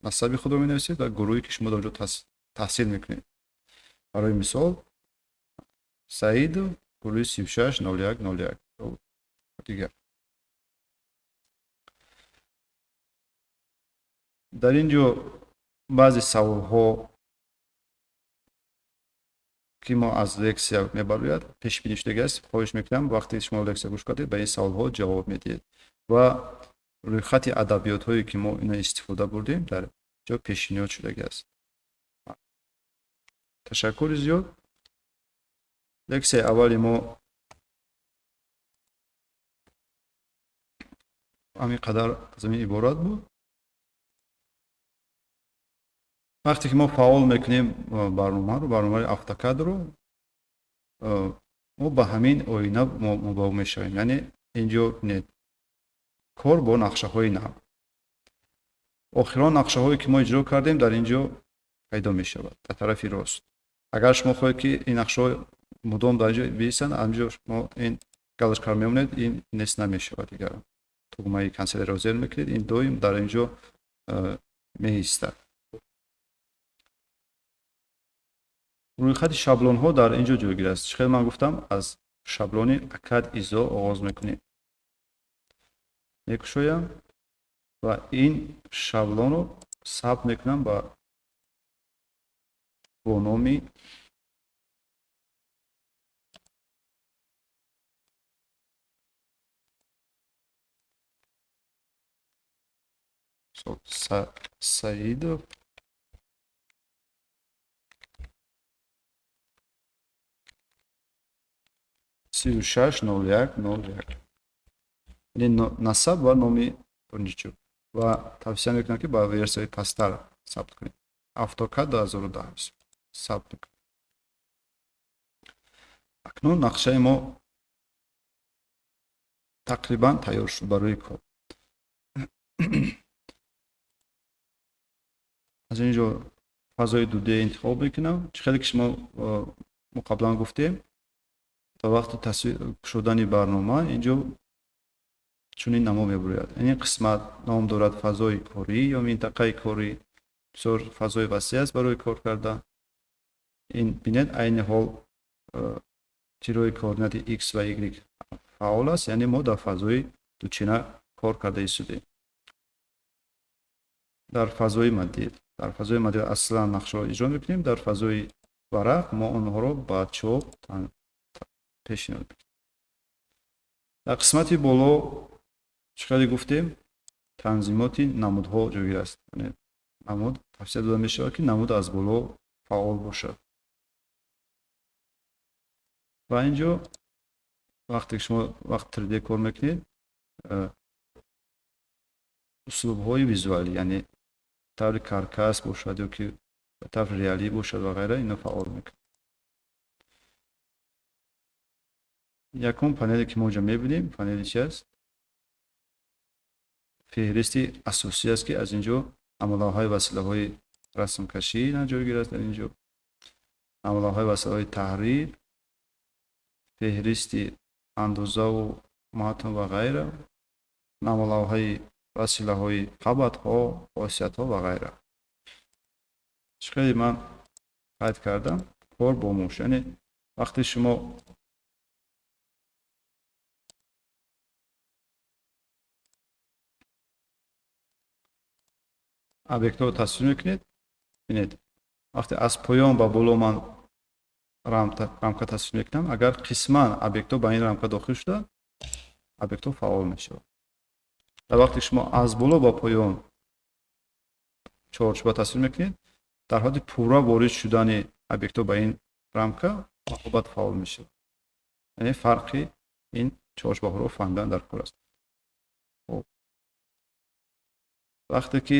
насаби худро менависед ва гурӯҳе, ки шумо дар онҷо таҳсил мекунед. Барои мисол, Саидов, гурӯҳи 36 01 01. Дигар дар ин ҷо баъзе саволҳо, ки мо аз лексия мебарояд, пешбинӣ шудагӣ аст. Хоҳиш мекунам, вақте шумо лексия гӯш кардед, ба ин саволҳо ҷавоб медиҳед ва рӯйхати адабиётҳое, ки мо ина истифода бурдем, дар ҷо пешниҳод шудагӣ аст. Ташаккури зиёд. Лексияи аввали мо ҳамин қадар аз ҳамин иборат буд. Вақте ки мо фаъол мекунем барномаро, барномаи Автокадро, мо ба ҳамин оина мубоҳ мешавем. Яъне инҷо бинед, кор бо нақшаҳои нав. Охирон нақшаҳое, ки мо иҷро кардем, дар ин ҷо пайдо мешавад, дар тарафи рост. Агар шумо хоҳед, ки ин нақшаҳо мудом дар инҷо биистанд, анҷо шумо ин галочкаро мемонед, ин нест намешавад. Дигар тугмаи cancel ро зер мекунед, ин доим дар ин ҷо меистад. Рӯйхати шаблонҳо дар ин ҷо ҷойгир аст. Чӣ хел ман гуфтам, аз шаблони ACAD ISO оғоз мекунем. Мекушоям ва ин шаблонро сабт мекунам бо номи Саидов 360101, яъне насаб ва номи донишҷӯ. Ва тавсия мекунам, ки ба версияи пасттар сабт кунед. AutoCAD 2010 сабт мекунем. Акнун нақшаи мо тақрибан тайёр шуд барои кор. Аз ин ҷо фазои 2D интихоб мекунам. Чӣ хеле ки шумо мо қаблан гуфтем, дар вақти кушодани барнома ин ҷо чунин намо мебурояд. Ин қисмат ном дорад фазои корӣ ё минтақаи корӣ. Бисёр фазои васеъ аст барои кор кардан. Ин бинед, айни ҳол тирои координати x ва y фаъол аст, яъне мо дар фазои дучина кор карда истодем. Дар фазои модель, дар фазои модель аслан нақшаро иҷро мекунем, дар фазои варақ мо онҳоро ба чоп пешниҳод мекунем. Дар қисмати боло, чӣ хеле гуфтем, танзимоти намудҳо ҷойгир аст. Яъне намуд тавсия дода мешавад, ки намуд аз боло фаъол бошад. Ва инҷо вақте ки шумо вақт 3D кор мекунед, услубҳои визуалӣ, яъне таври каркас бошад ё ки ба таври реалӣ бошад ва ғайра, ино фаъол мекунад. Якум панеле, ки мо инҷо мебинем, панели чи аст? Феҳристи асосӣ аст, ки аз ин ҷо амалҳои василаҳои расмкашӣ ҷойгир аст. Дар ин ҷо амалҳои василаҳои таҳрир, феҳристи андозаву матн ва ғайра, намолавҳаи василаҳои қабатҳо, хосиятҳо ва ғайра. Чӣ хеле ман қайд кардам, кор бо муш, яъне вақте шумо объектҳоро тасвир мекунед, бинед, вақте аз поён ба боло ман рамка тасвир мекунам, агар қисман объектҳо ба ин рамка дохил шуда, объектҳо фаъол мешавад. Дар вақте шумо аз боло ба поён чорчӯба тасвир мекунед, дар ҳолати пурра ворид шудани объектҳо ба ин рамка маҳобат фаъол мешавад. Яъне фарқи ин чорчӯбаҳоро фаҳмидан дар кор аст. Хоб, вақте ки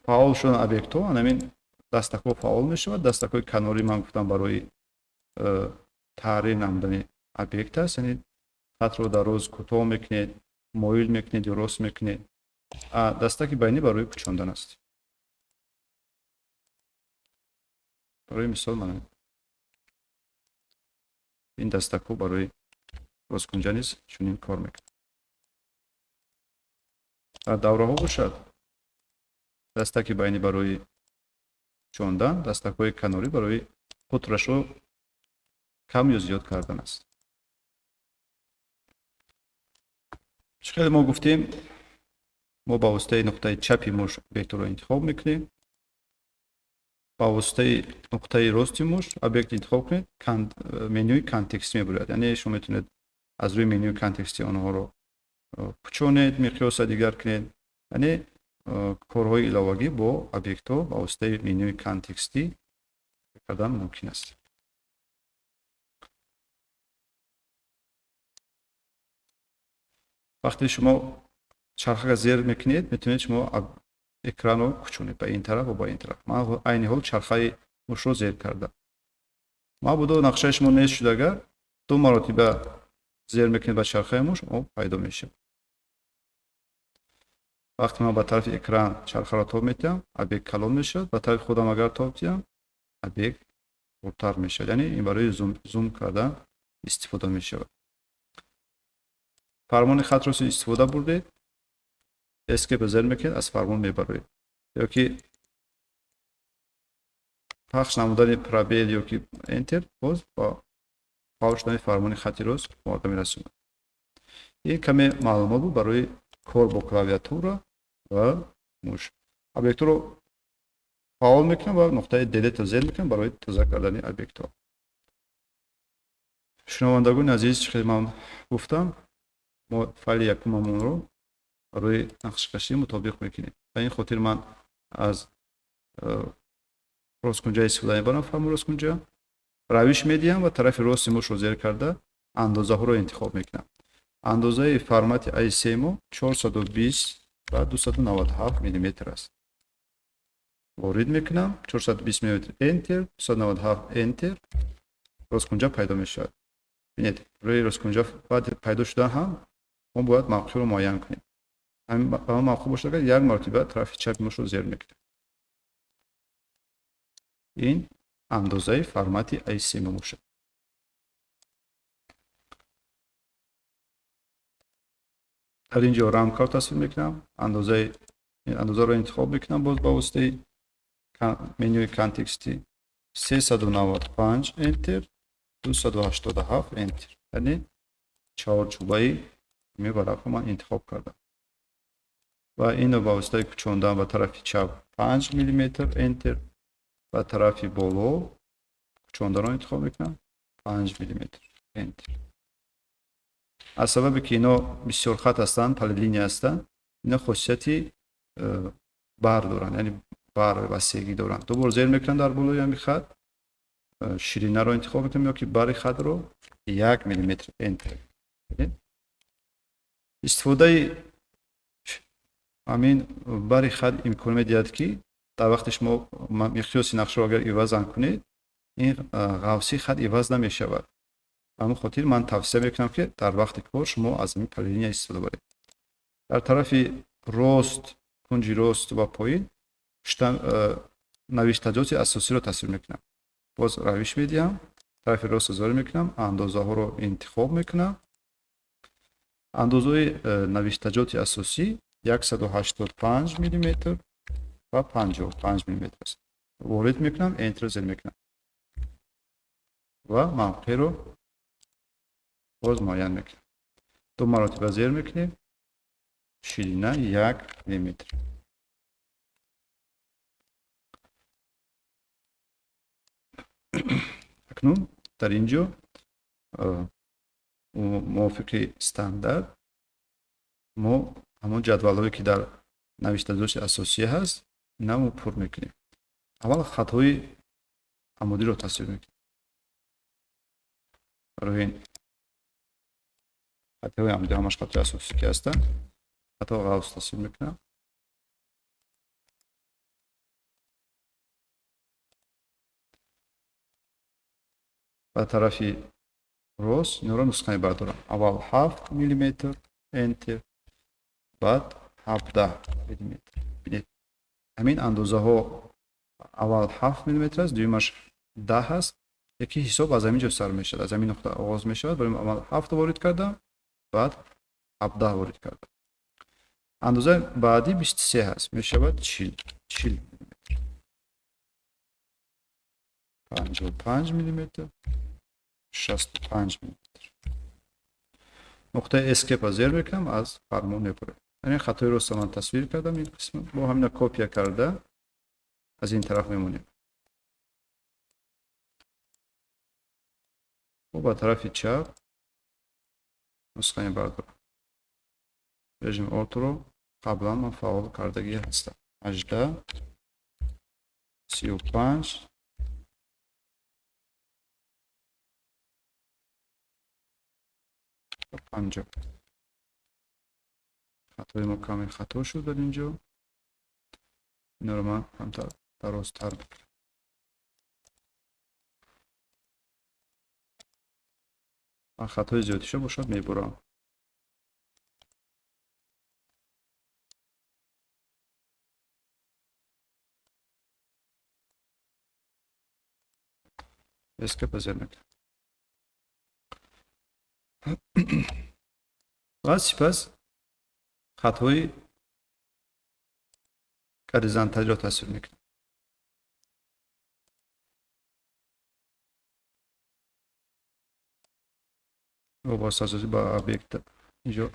фаъол шудан объектҳо, анамин дастакҳо фаъол мешавад. Дастакҳои канорӣ, ман гуфтам, барои таҳрир намудани объект аст, яъне хатро дароз, кӯтоҳ мекунед, моил мекунед ё рост мекунед. Дастаки байнӣ барои кӯчондан аст. Барои мисол, мана ин дастакҳо барои росткунҷа низ чунин кор мекунад. Дар давраҳо бошад, дастаки байнӣ барои кӯчондан, дастакҳои канорӣ барои қутрашро кам ё зиёд кардан аст. Чӣ хеле мо гуфтем, мо ба воситаи нуқтаи чапи муш объектро интихоб мекунем, ба воситаи нуқтаи рости муш объект интихоб кунед, менюи контекстӣ мебурад. Яъне шумо метавонед аз рӯи менюи контекстӣ онҳоро кучонед, миқёса дигар кунед. Яъне корҳои иловагӣ бо объектҳо ба воситаи менюи контекстӣ кардан мумкин аст. Вақте шумо чархака зер мекунед, метавонед шумо экранро кучонед ба ин тараф ва ба ин тараф. Ман айни ҳол чархаи мушро зер кардам. Мабодо нақшаи шумо нест шуд, агар ду маротиба зер мекунед ба чархаи муш, он пайдо мешавад. Вақте ман ба тарафи экран чархаро тоб медиҳам, объект калон мешавад, ба тарафи худам агар тоб диҳам, объект хурдтар мешавад. Яъне ин барои зум кардан истифода мешавад. Фармони хатро истифода бурдед, Escape зер мекунед, аз фармон мебароед. Ё ки пахш намудани пробел ё ки Enter боз ба фаъол шудани фармони хати рост оварда мерасонад. Ин каме маълумот буд барои кор бо клавиатура ва муш. Объектҳоро фаъол мекунам ва нуқтаи Delete зер мекунам барои тоза кардани объектҳо. Шунавандагони азиз, чӣ хеле ман гуфтам, мо файли якумамонро барои нақшакашӣ мутобиқ мекунем. Ба ин хотир ман аз росткунҷа истифода мебарам, фармони росткунҷа равиш медиҳам ва тарафи рости мушро зер карда андозаҳоро интихоб мекунам. Андозаи формати A3 мо 420 ва 297 миллиметр аст. Ворид мекунам 420 мм, Enter, 297, Enter, росткунҷа пайдо мешавад. Бинед, рӯи росткунҷа баъд пайдо шудан ҳам мо бояд мавқеъро муайян кунем. Ба ман маъқул бошад, агар як маротиба тарафи чапи мушро зер мекунем. Ин андозаи формати A3 мебошад. Дар ин ҷо рамкаро тасвир мекунам, андозаро интихоб мекунам боз ба воситаи менюи контекстӣ 395, Enter, 287, Enter. Яъне чаҳорчӯбаи варақро ман интихоб кардам. Ва инро ба воситаи кучондан ба тарафи чап 5 мм, Enter, ба тарафи боло кучонданро интихоб мекунам 5 мм, Enter. Аз сабабе ки ино бисёр хат ҳастанд, полилиния ҳастанд, ино хосияти бар доранд, яъне бар васеъгӣ доранд. Ду бор зер мекунам дар болои ҳамин хат, ширинаро интихоб мекунам ё ки бари хатро 1 мм, Enter. Истифодаи ҳамин бари хат имкон медиҳад, ки дар вақте шумо миқёси нақшаро агар иваз кунед, ин ғафсии хат иваз намешавад. Ба ҳамин хотир ман тавсия мекунам, ки дар вақти кор шумо аз ҳамин полилиния истифода баред. Дар тарафи рост, кунҷи рост ва поин навиштаҷоти асосиро тасвир мекунам. Боз равиш медиҳам, тарафи рост зер мекунам, андозаҳоро интихоб мекунам. Андозаи навиштаҷоти асосӣ 185 мм ва 55 мм аст. Ворид мекунам, Enter зер мекунам ва мавқеъро боз муайян мекунам. Ду маротиба зер мекунем, ширина 1 мм. Акнун дар ин ҷо мувофиқи стандарт мо ҳамон ҷадвалҳое, ки дар навиштаҷоти асосӣ ҳаст, ина мо пур мекунем. Аввал хатҳои амудиро тасвир мекунем. Барои ин хатҳои амудӣ ҳамаш хатҳои асосӣ ки ҳастанд, хатҳо ғафс тасвир мекунам. Ба тарафи рост инро нусха мебардорам. Аввал 7 мм, Enter, баъд 17 мм. Бинед, ҳамин андозаҳо аввал 7 мм аст, дуюмаш 10 аст. Яке ҳисоб аз ҳамин ҷо сар мешавад, аз ҳамин нуқта оғоз мешавад. Барои аввал 7 ворид кардам, баъд 17 ворид кардам. Андозаи баъдӣ 23 ҳаст, мешавад 40, 40 мм. 55 мм, 65 мм. Нуқтаи Escape зер мекунам, аз фармон мебурем. Яъне хатои рост ман тасвир кардам ин қисм, бо ҳамина копия карда аз ин тараф мемонем. Бо ба тарафи чап нусха мебардорам. Режими орто-ро қаблан ман фаъол кардагӣ ҳастам. 18 35 50. Хатои мо каме хато шуд дар ин ҷо. Инро ман камтар дарозтар мекунам. Ман хатои зиёдиша бошад мебурам. Escape зер мекунам. Ва сипас хатҳои горизонталиро тасвир мекунам. Вобастасозӣ ба объект инҷо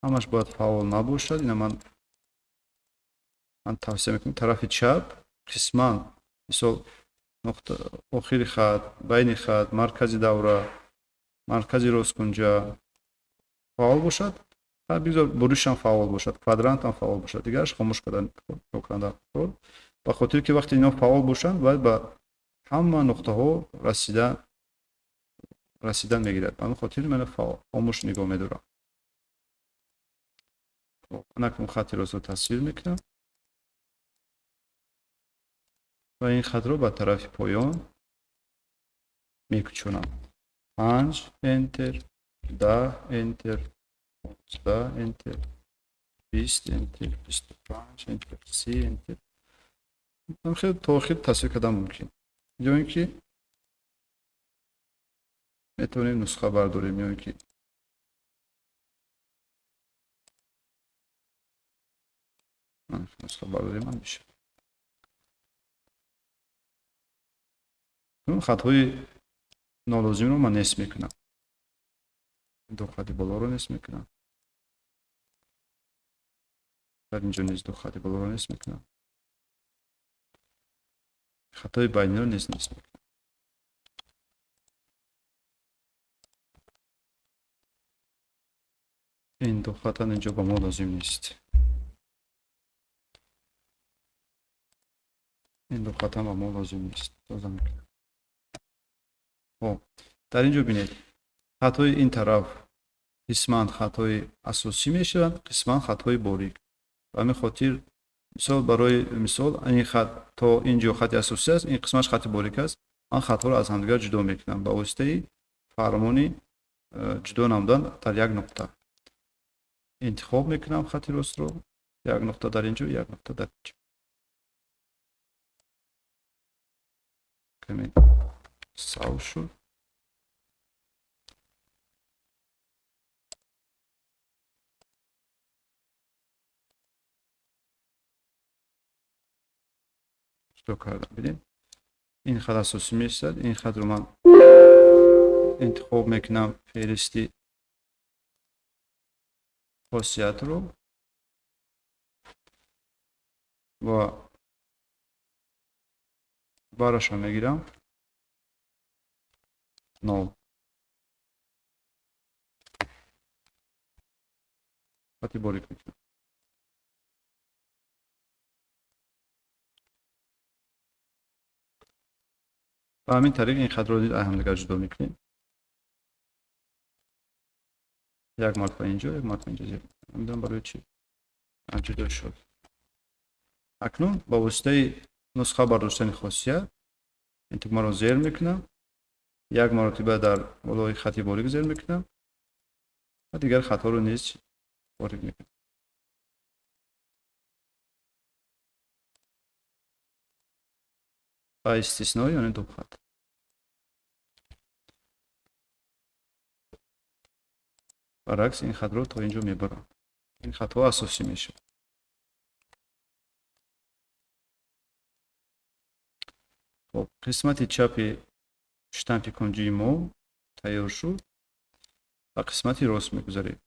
ҳамаш бояд фаъол набошад. Ина ман тавсия мекунам тарафи чап қисман, мисол нуқта охири хат, байни хат, маркази давра, маркази росткунҷа фаъол бошад, бигзор буришам фаъол бошад, квадрантам фаъол бошад, дигараш хомӯш кардан. Ба хотире ки вақте ино фаъол бошанд, бояд ба ҳама нуқтаҳо расидан мегирад. Ба ҳамин хотир ман хомӯш нигоҳ медорам. Анакун хати ростро тасвир мекунам ва ин хатро ба тарафи поён мекучонам. 5 Enter, 10 Enter, 15 Enter, 20 Enter, 25 Enter, 30 Enter. Хеле то охир тасвир кардан мумкин. Ё ин ки метавонем нусха бардорем, ё ин ки нусха бардорем ҳам мешавад. Хатҳои нолозимро ман нест мекунам. Ду хати болоро нест мекунам. Дар инҷо низ ду хати болоро нест мекунам. Хатҳои байниро низ нест мекунам. Ин ду хата инҷо ба мо лозим нест. Ин ду хата ба мо лозим нест. Тоза мекунам. Хоб, дар инҷо бинед, хатҳои ин тараф қисман хатҳои асосӣ мешаванд, қисман хатҳои борик. Ба ҳамин хотир, мисол барои мисол, ин хат то ин ҷо хати асосӣ аст, ин қисмаш хати борик аст. Ман хатҳоро аз ҳамдигар ҷудо мекунам ба воситаи фармони ҷудо намудан дар як нуқта. Интихоб мекунам хати ростро, як нуқта дар ин ҷо, як нуқта дар ин ҷо. Каме сав шуд. Ҷудо кардам. Бинед, ин хат асосӣ мешавад. Ин хатро ман интихоб мекунам феҳристи хосиятро ва барашро мегирам 0. Хати борик мекунам. Ба ҳамин тариқ ин хатро низ аз ҳамдигар ҷудо мекунем. Як маротиба инҷо, як маротиба инҷо зер. Намедонам барои чӣ ҷудо шуд. Акнун ба воситаи нусха бардоштани хосият ин тугмаро зер мекунам. Як маротиба дар болои хати борик зер мекунам ва дигар хатҳоро низ борик мекунам. Ба истиснои яъне ду хат. Баръакс ин хатро то ин ҷо мебарам. Ин хатҳо асосӣ мешавад. Хоб, қисмати чапи штампи кунҷии мо тайёр шуд. Ба қисмати рост мегузарем.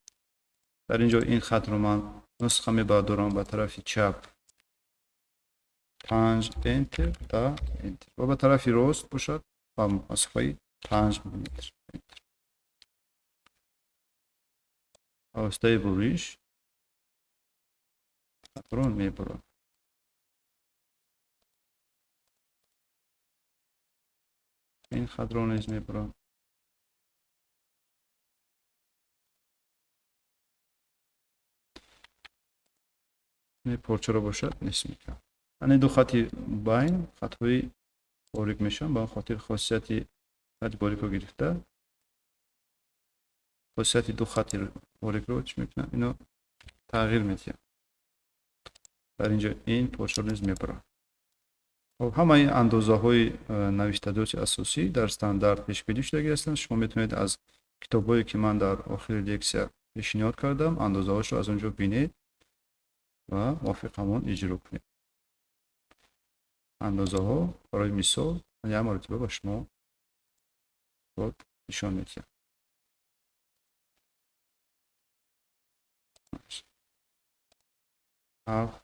Дар ин ҷо ин хатро ман нусха мебардорам ба тарафи чап 5, enter, 10, enter ва ба тарафи рост бошад ба масофаи 5 миллиметр, enter. Ба воситаи буриш хатро мебурам. Ин хатро низ мебурам. Порчаро бошад нест мекунам. Ани ду хати байн хатҳои борик мешаванд, ба он хотир хосияти хати борикро гирифта, хосияти ду хати борикро чӣ мекунам? Ино тағйир медиҳам. Дар ин ҷо ин порчаро низ мебарам. Хоб, ҳамаи андозаҳои навиштадоти асосӣ дар стандарт пешбинӣ шудагӣ ҳастанд. Шумо метавонед аз китобҳое, ки ман дар охири лексия пешниҳод кардам, андозаҳошро аз он ҷо бинед ва мувофиқ ҳамон иҷро кунед. Андозаҳо барои мисол ман як маротиба ба шумо нишон медиҳам. 7,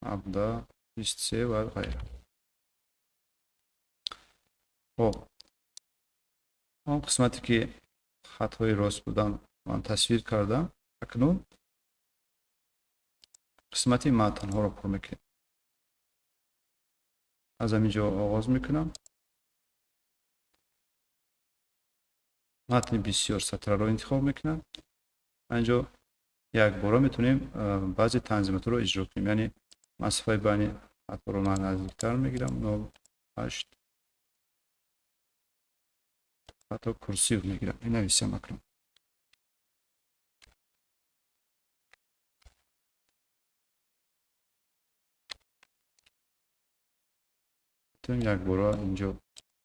17, 23 ва ғайра. Хоб, он қисмате ки хатҳои рост буданд, ман тасвир кардам. Акнун қисмати матнҳоро пур мекунем. Аз ҳамин ҷо оғоз мекунам. Матни бисёр сатраро интихоб мекунам. Инҷо якбора метавонем баъзе танзимотро иҷро кунем. Яъне масофаи байни хатҳоро ман наздиктар мегирам, 0,8, ҳатто курсив мегирам. Менависам акнун. Метавонем якбора инҷо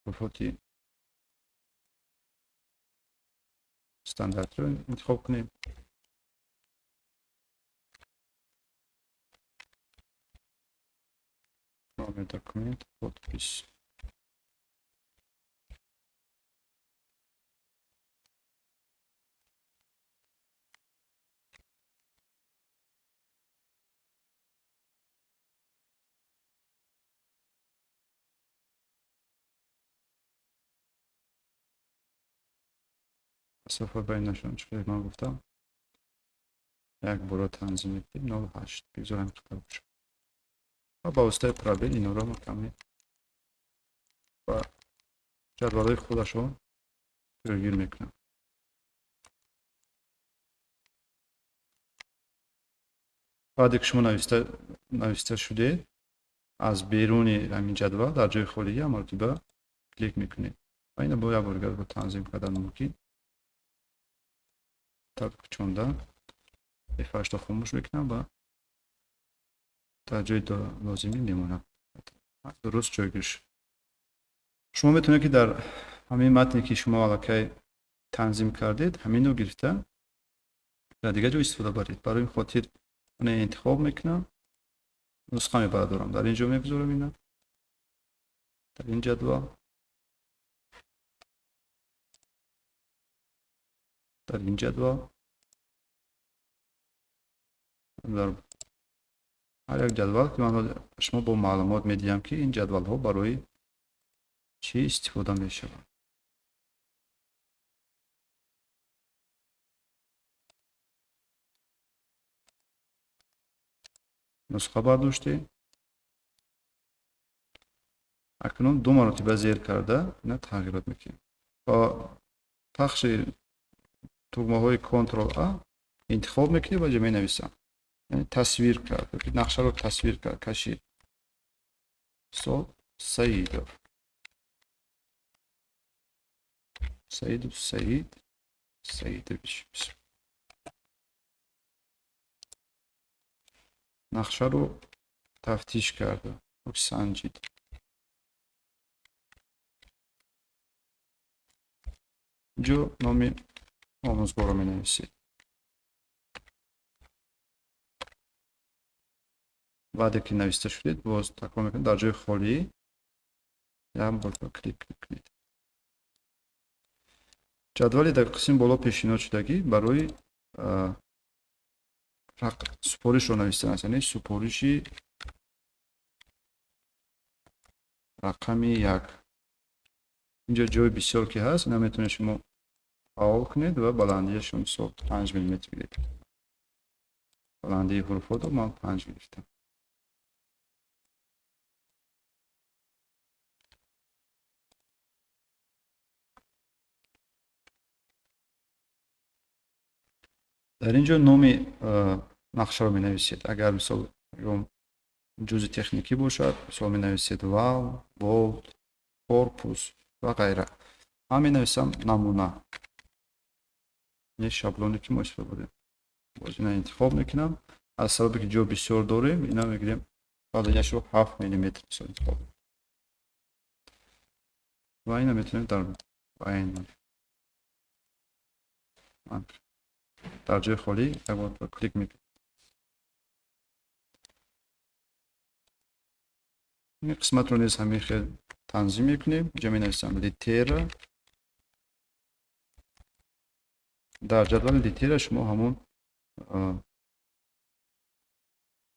ҳуруфоти стандартро интихоб кунем. Номер документ, подпись. Масофа байнашон, чӣ ман гуфтам, як бора танзим мекунем, 0,8 бигзор ҳамин қадар бошад. Ва ба воситаи пробел инҳоро ма каме ба ҷадвалҳои худашон ҷойгир мекунам. Баъде ки шумо нависта шудед, аз беруни ҳамин ҷадвал дар ҷои холигӣ як маротиба клик мекунед ва ина бо як бор дигар бо танзим кардан мумкин. Таб кучонда F8-ро хомӯш мекунам ва дар ҷои лозимӣ мемонам. Дуруст ҷойгир шуд. Шумо метавонед, ки дар ҳамин матне, ки шумо аллакай танзим кардед, ҳаминро гирифта дар дигар ҷо истифода баред. Барои ин хотир ман интихоб мекунам, нусха мебардорам, дар ин ҷо мегузорам, ина дар ин ҷадвал, дар ин ҷадвал, дар ҳар як ҷадвал, ки ман шумо бо маълумот медиҳам, ки ин ҷадвалҳо барои чӣ истифода мешаванд. Нусха бардоштем. Акнун ду маротиба зер карда ина тағйирот мекунем. Бо пахши тугмаҳои Ctrl A интихоб мекунем ва ҷо менависам. Яъне тасвир кард, нақшаро тасвир кард, кашид. Мисол, Саидов. Саидов Саид Саидович. Нақшаро тафтиш карда, санҷид. Инҷо номи омӯзгорро менависед. Баъде ки нависта шудед, боз такрор мекунед, дар ҷои холӣ як бор клик мекунед. Ҷадвали дар қисми боло пешниҳодшудагӣ барои супоришро навистан аст, яъне супориши рақами 1. Инҷо ҷои бисёр ки ҳаст, ина метавонед шумо фаъол кунед ва баландиашро мисол 5 миллиметр гиред. Баландии ҳуруфотро ман 5 гирифтам. Дар ин ҷо номи нақшаро менависед. Агар мисол ҷузъи техникӣ бошад, мисол менависед вал, болт, корпус ва ғайра. Ман менависам намуна. Ин шаблоне ки мо истифода бурдем. Боз ина интихоб мекунам. Аз сабабе ки ҷо бисёр дорем, ина мегирем баландиашро 7 миллиметр мисол интихоб. Ва ина метавонем дар байн дар ҷои холӣ як бор клик мекунем. Ин қисматро низ ҳамин хел танзим мекунем. Инҷо менависам литера. Дар ҷадвали литера шумо ҳамон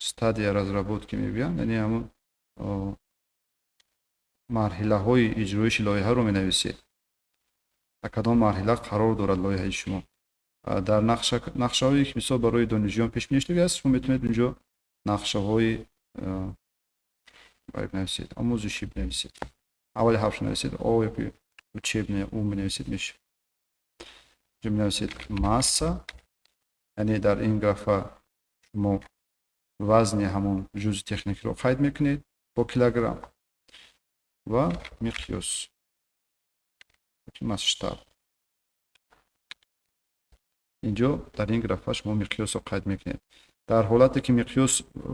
стадия разработки мегӯянд, яъне ҳамон марҳилаҳои иҷроиши лоиҳаро менависед. Дар кадом марҳила қарор дорад лоиҳаи шумо. Дар нақшаҳое ки мисол барои донишҷӯён пешбинӣ шудааст, шумо метавонед инҷо нақшаҳои бинависед, омӯзишӣ бинависед. Аввали ҳарфро нависед, о ёки учебная у менависед мешавад. Инҷо менависед масса, яъне дар ин графа шумо вазни ҳамон ҷузъи техникиро қайд мекунед бо килограмм ва миқёс масштаб. Инҷо дар ин графа шумо миқёсро қайд мекунед. Дар ҳолате ки миқёс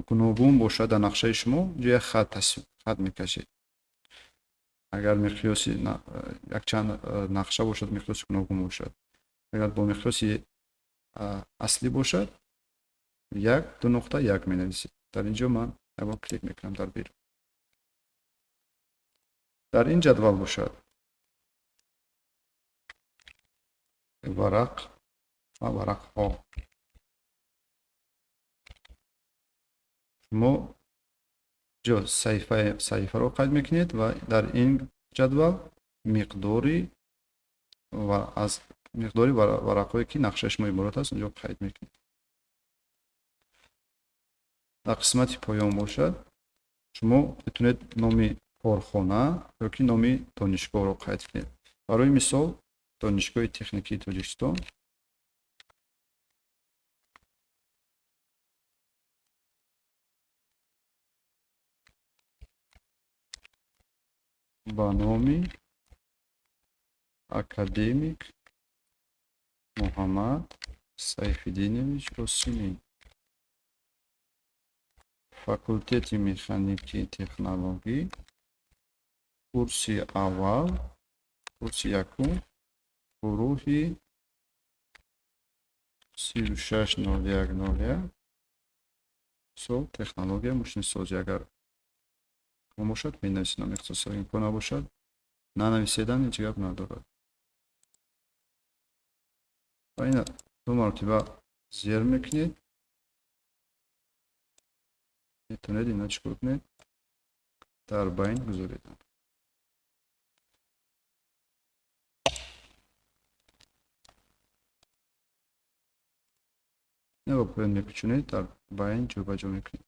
гуногун бошад дар нақшаи шумо, инҷо як хат мекашед. Агар миқёси якчанд нақша бошад, миқёси гуногун бошад. Агар бо миқёси аслӣ бошад, 1, 2.1 менависед. Дар инҷо ман якбор клик мекунам дар берун. Дар ин ҷадвал бошад варақ ва варақҳо. Шумо ҷо саҳифаро қайд мекунед ва дар ин ҷадвал миқдори ва аз миқдори варақҳое ки нақшаи шумо иборат аст, онҷо қайд мекунед. Дар қисмати поён бошад, шумо метавонед номи корхона ёки номи донишгоҳро қайд кунед. Барои мисол, Донишгоҳи техникии Тоҷикистон ба номи академик Муҳаммад Сайфиддинович Осимӣ, факултети механикии технологӣ, курси аввал, курси якум, гурӯҳи 360101, сол технология мошинсозӣ. Агар имкон бошад, менависед номи ихтисос, имкон набошад, нанависедан ҳеҷ гап надорад. Ва ина ду маротиба зер мекунед, метавонед ина чӣ кор кунед, дар байн гузоред. Ина ба поён мекӯчонед, дар байн ҷобаҷо мекунед.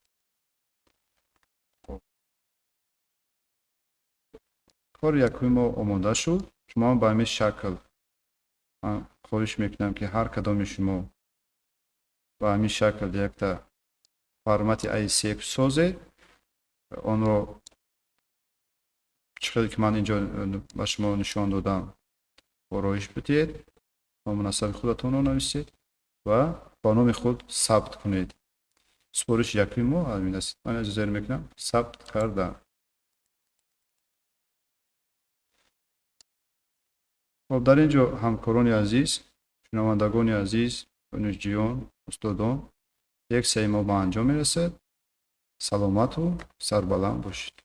Кори якуми мо омода шуд. Шумо ба ҳамин шакл, ман хоҳиш мекунам ки ҳар кадоми шумо ба ҳамин шакл якта формати ICX созед. Онро чӣ хеле ки ман инҷо ба шумо нишон додам, ороиш бидиҳед, ному насаби худатонро нависед ва ба номи худ сабт кунед. Супориши якуми мо ҳамин аст. Ман инҷо зер мекунам сабт кардан. Хоб, дар ин ҷо ҳамкорони азиз, шунавандагони азиз, донишҷӯён, устодон, лексияи мо ба анҷом мерасад. Саломату сарбаланд бошед.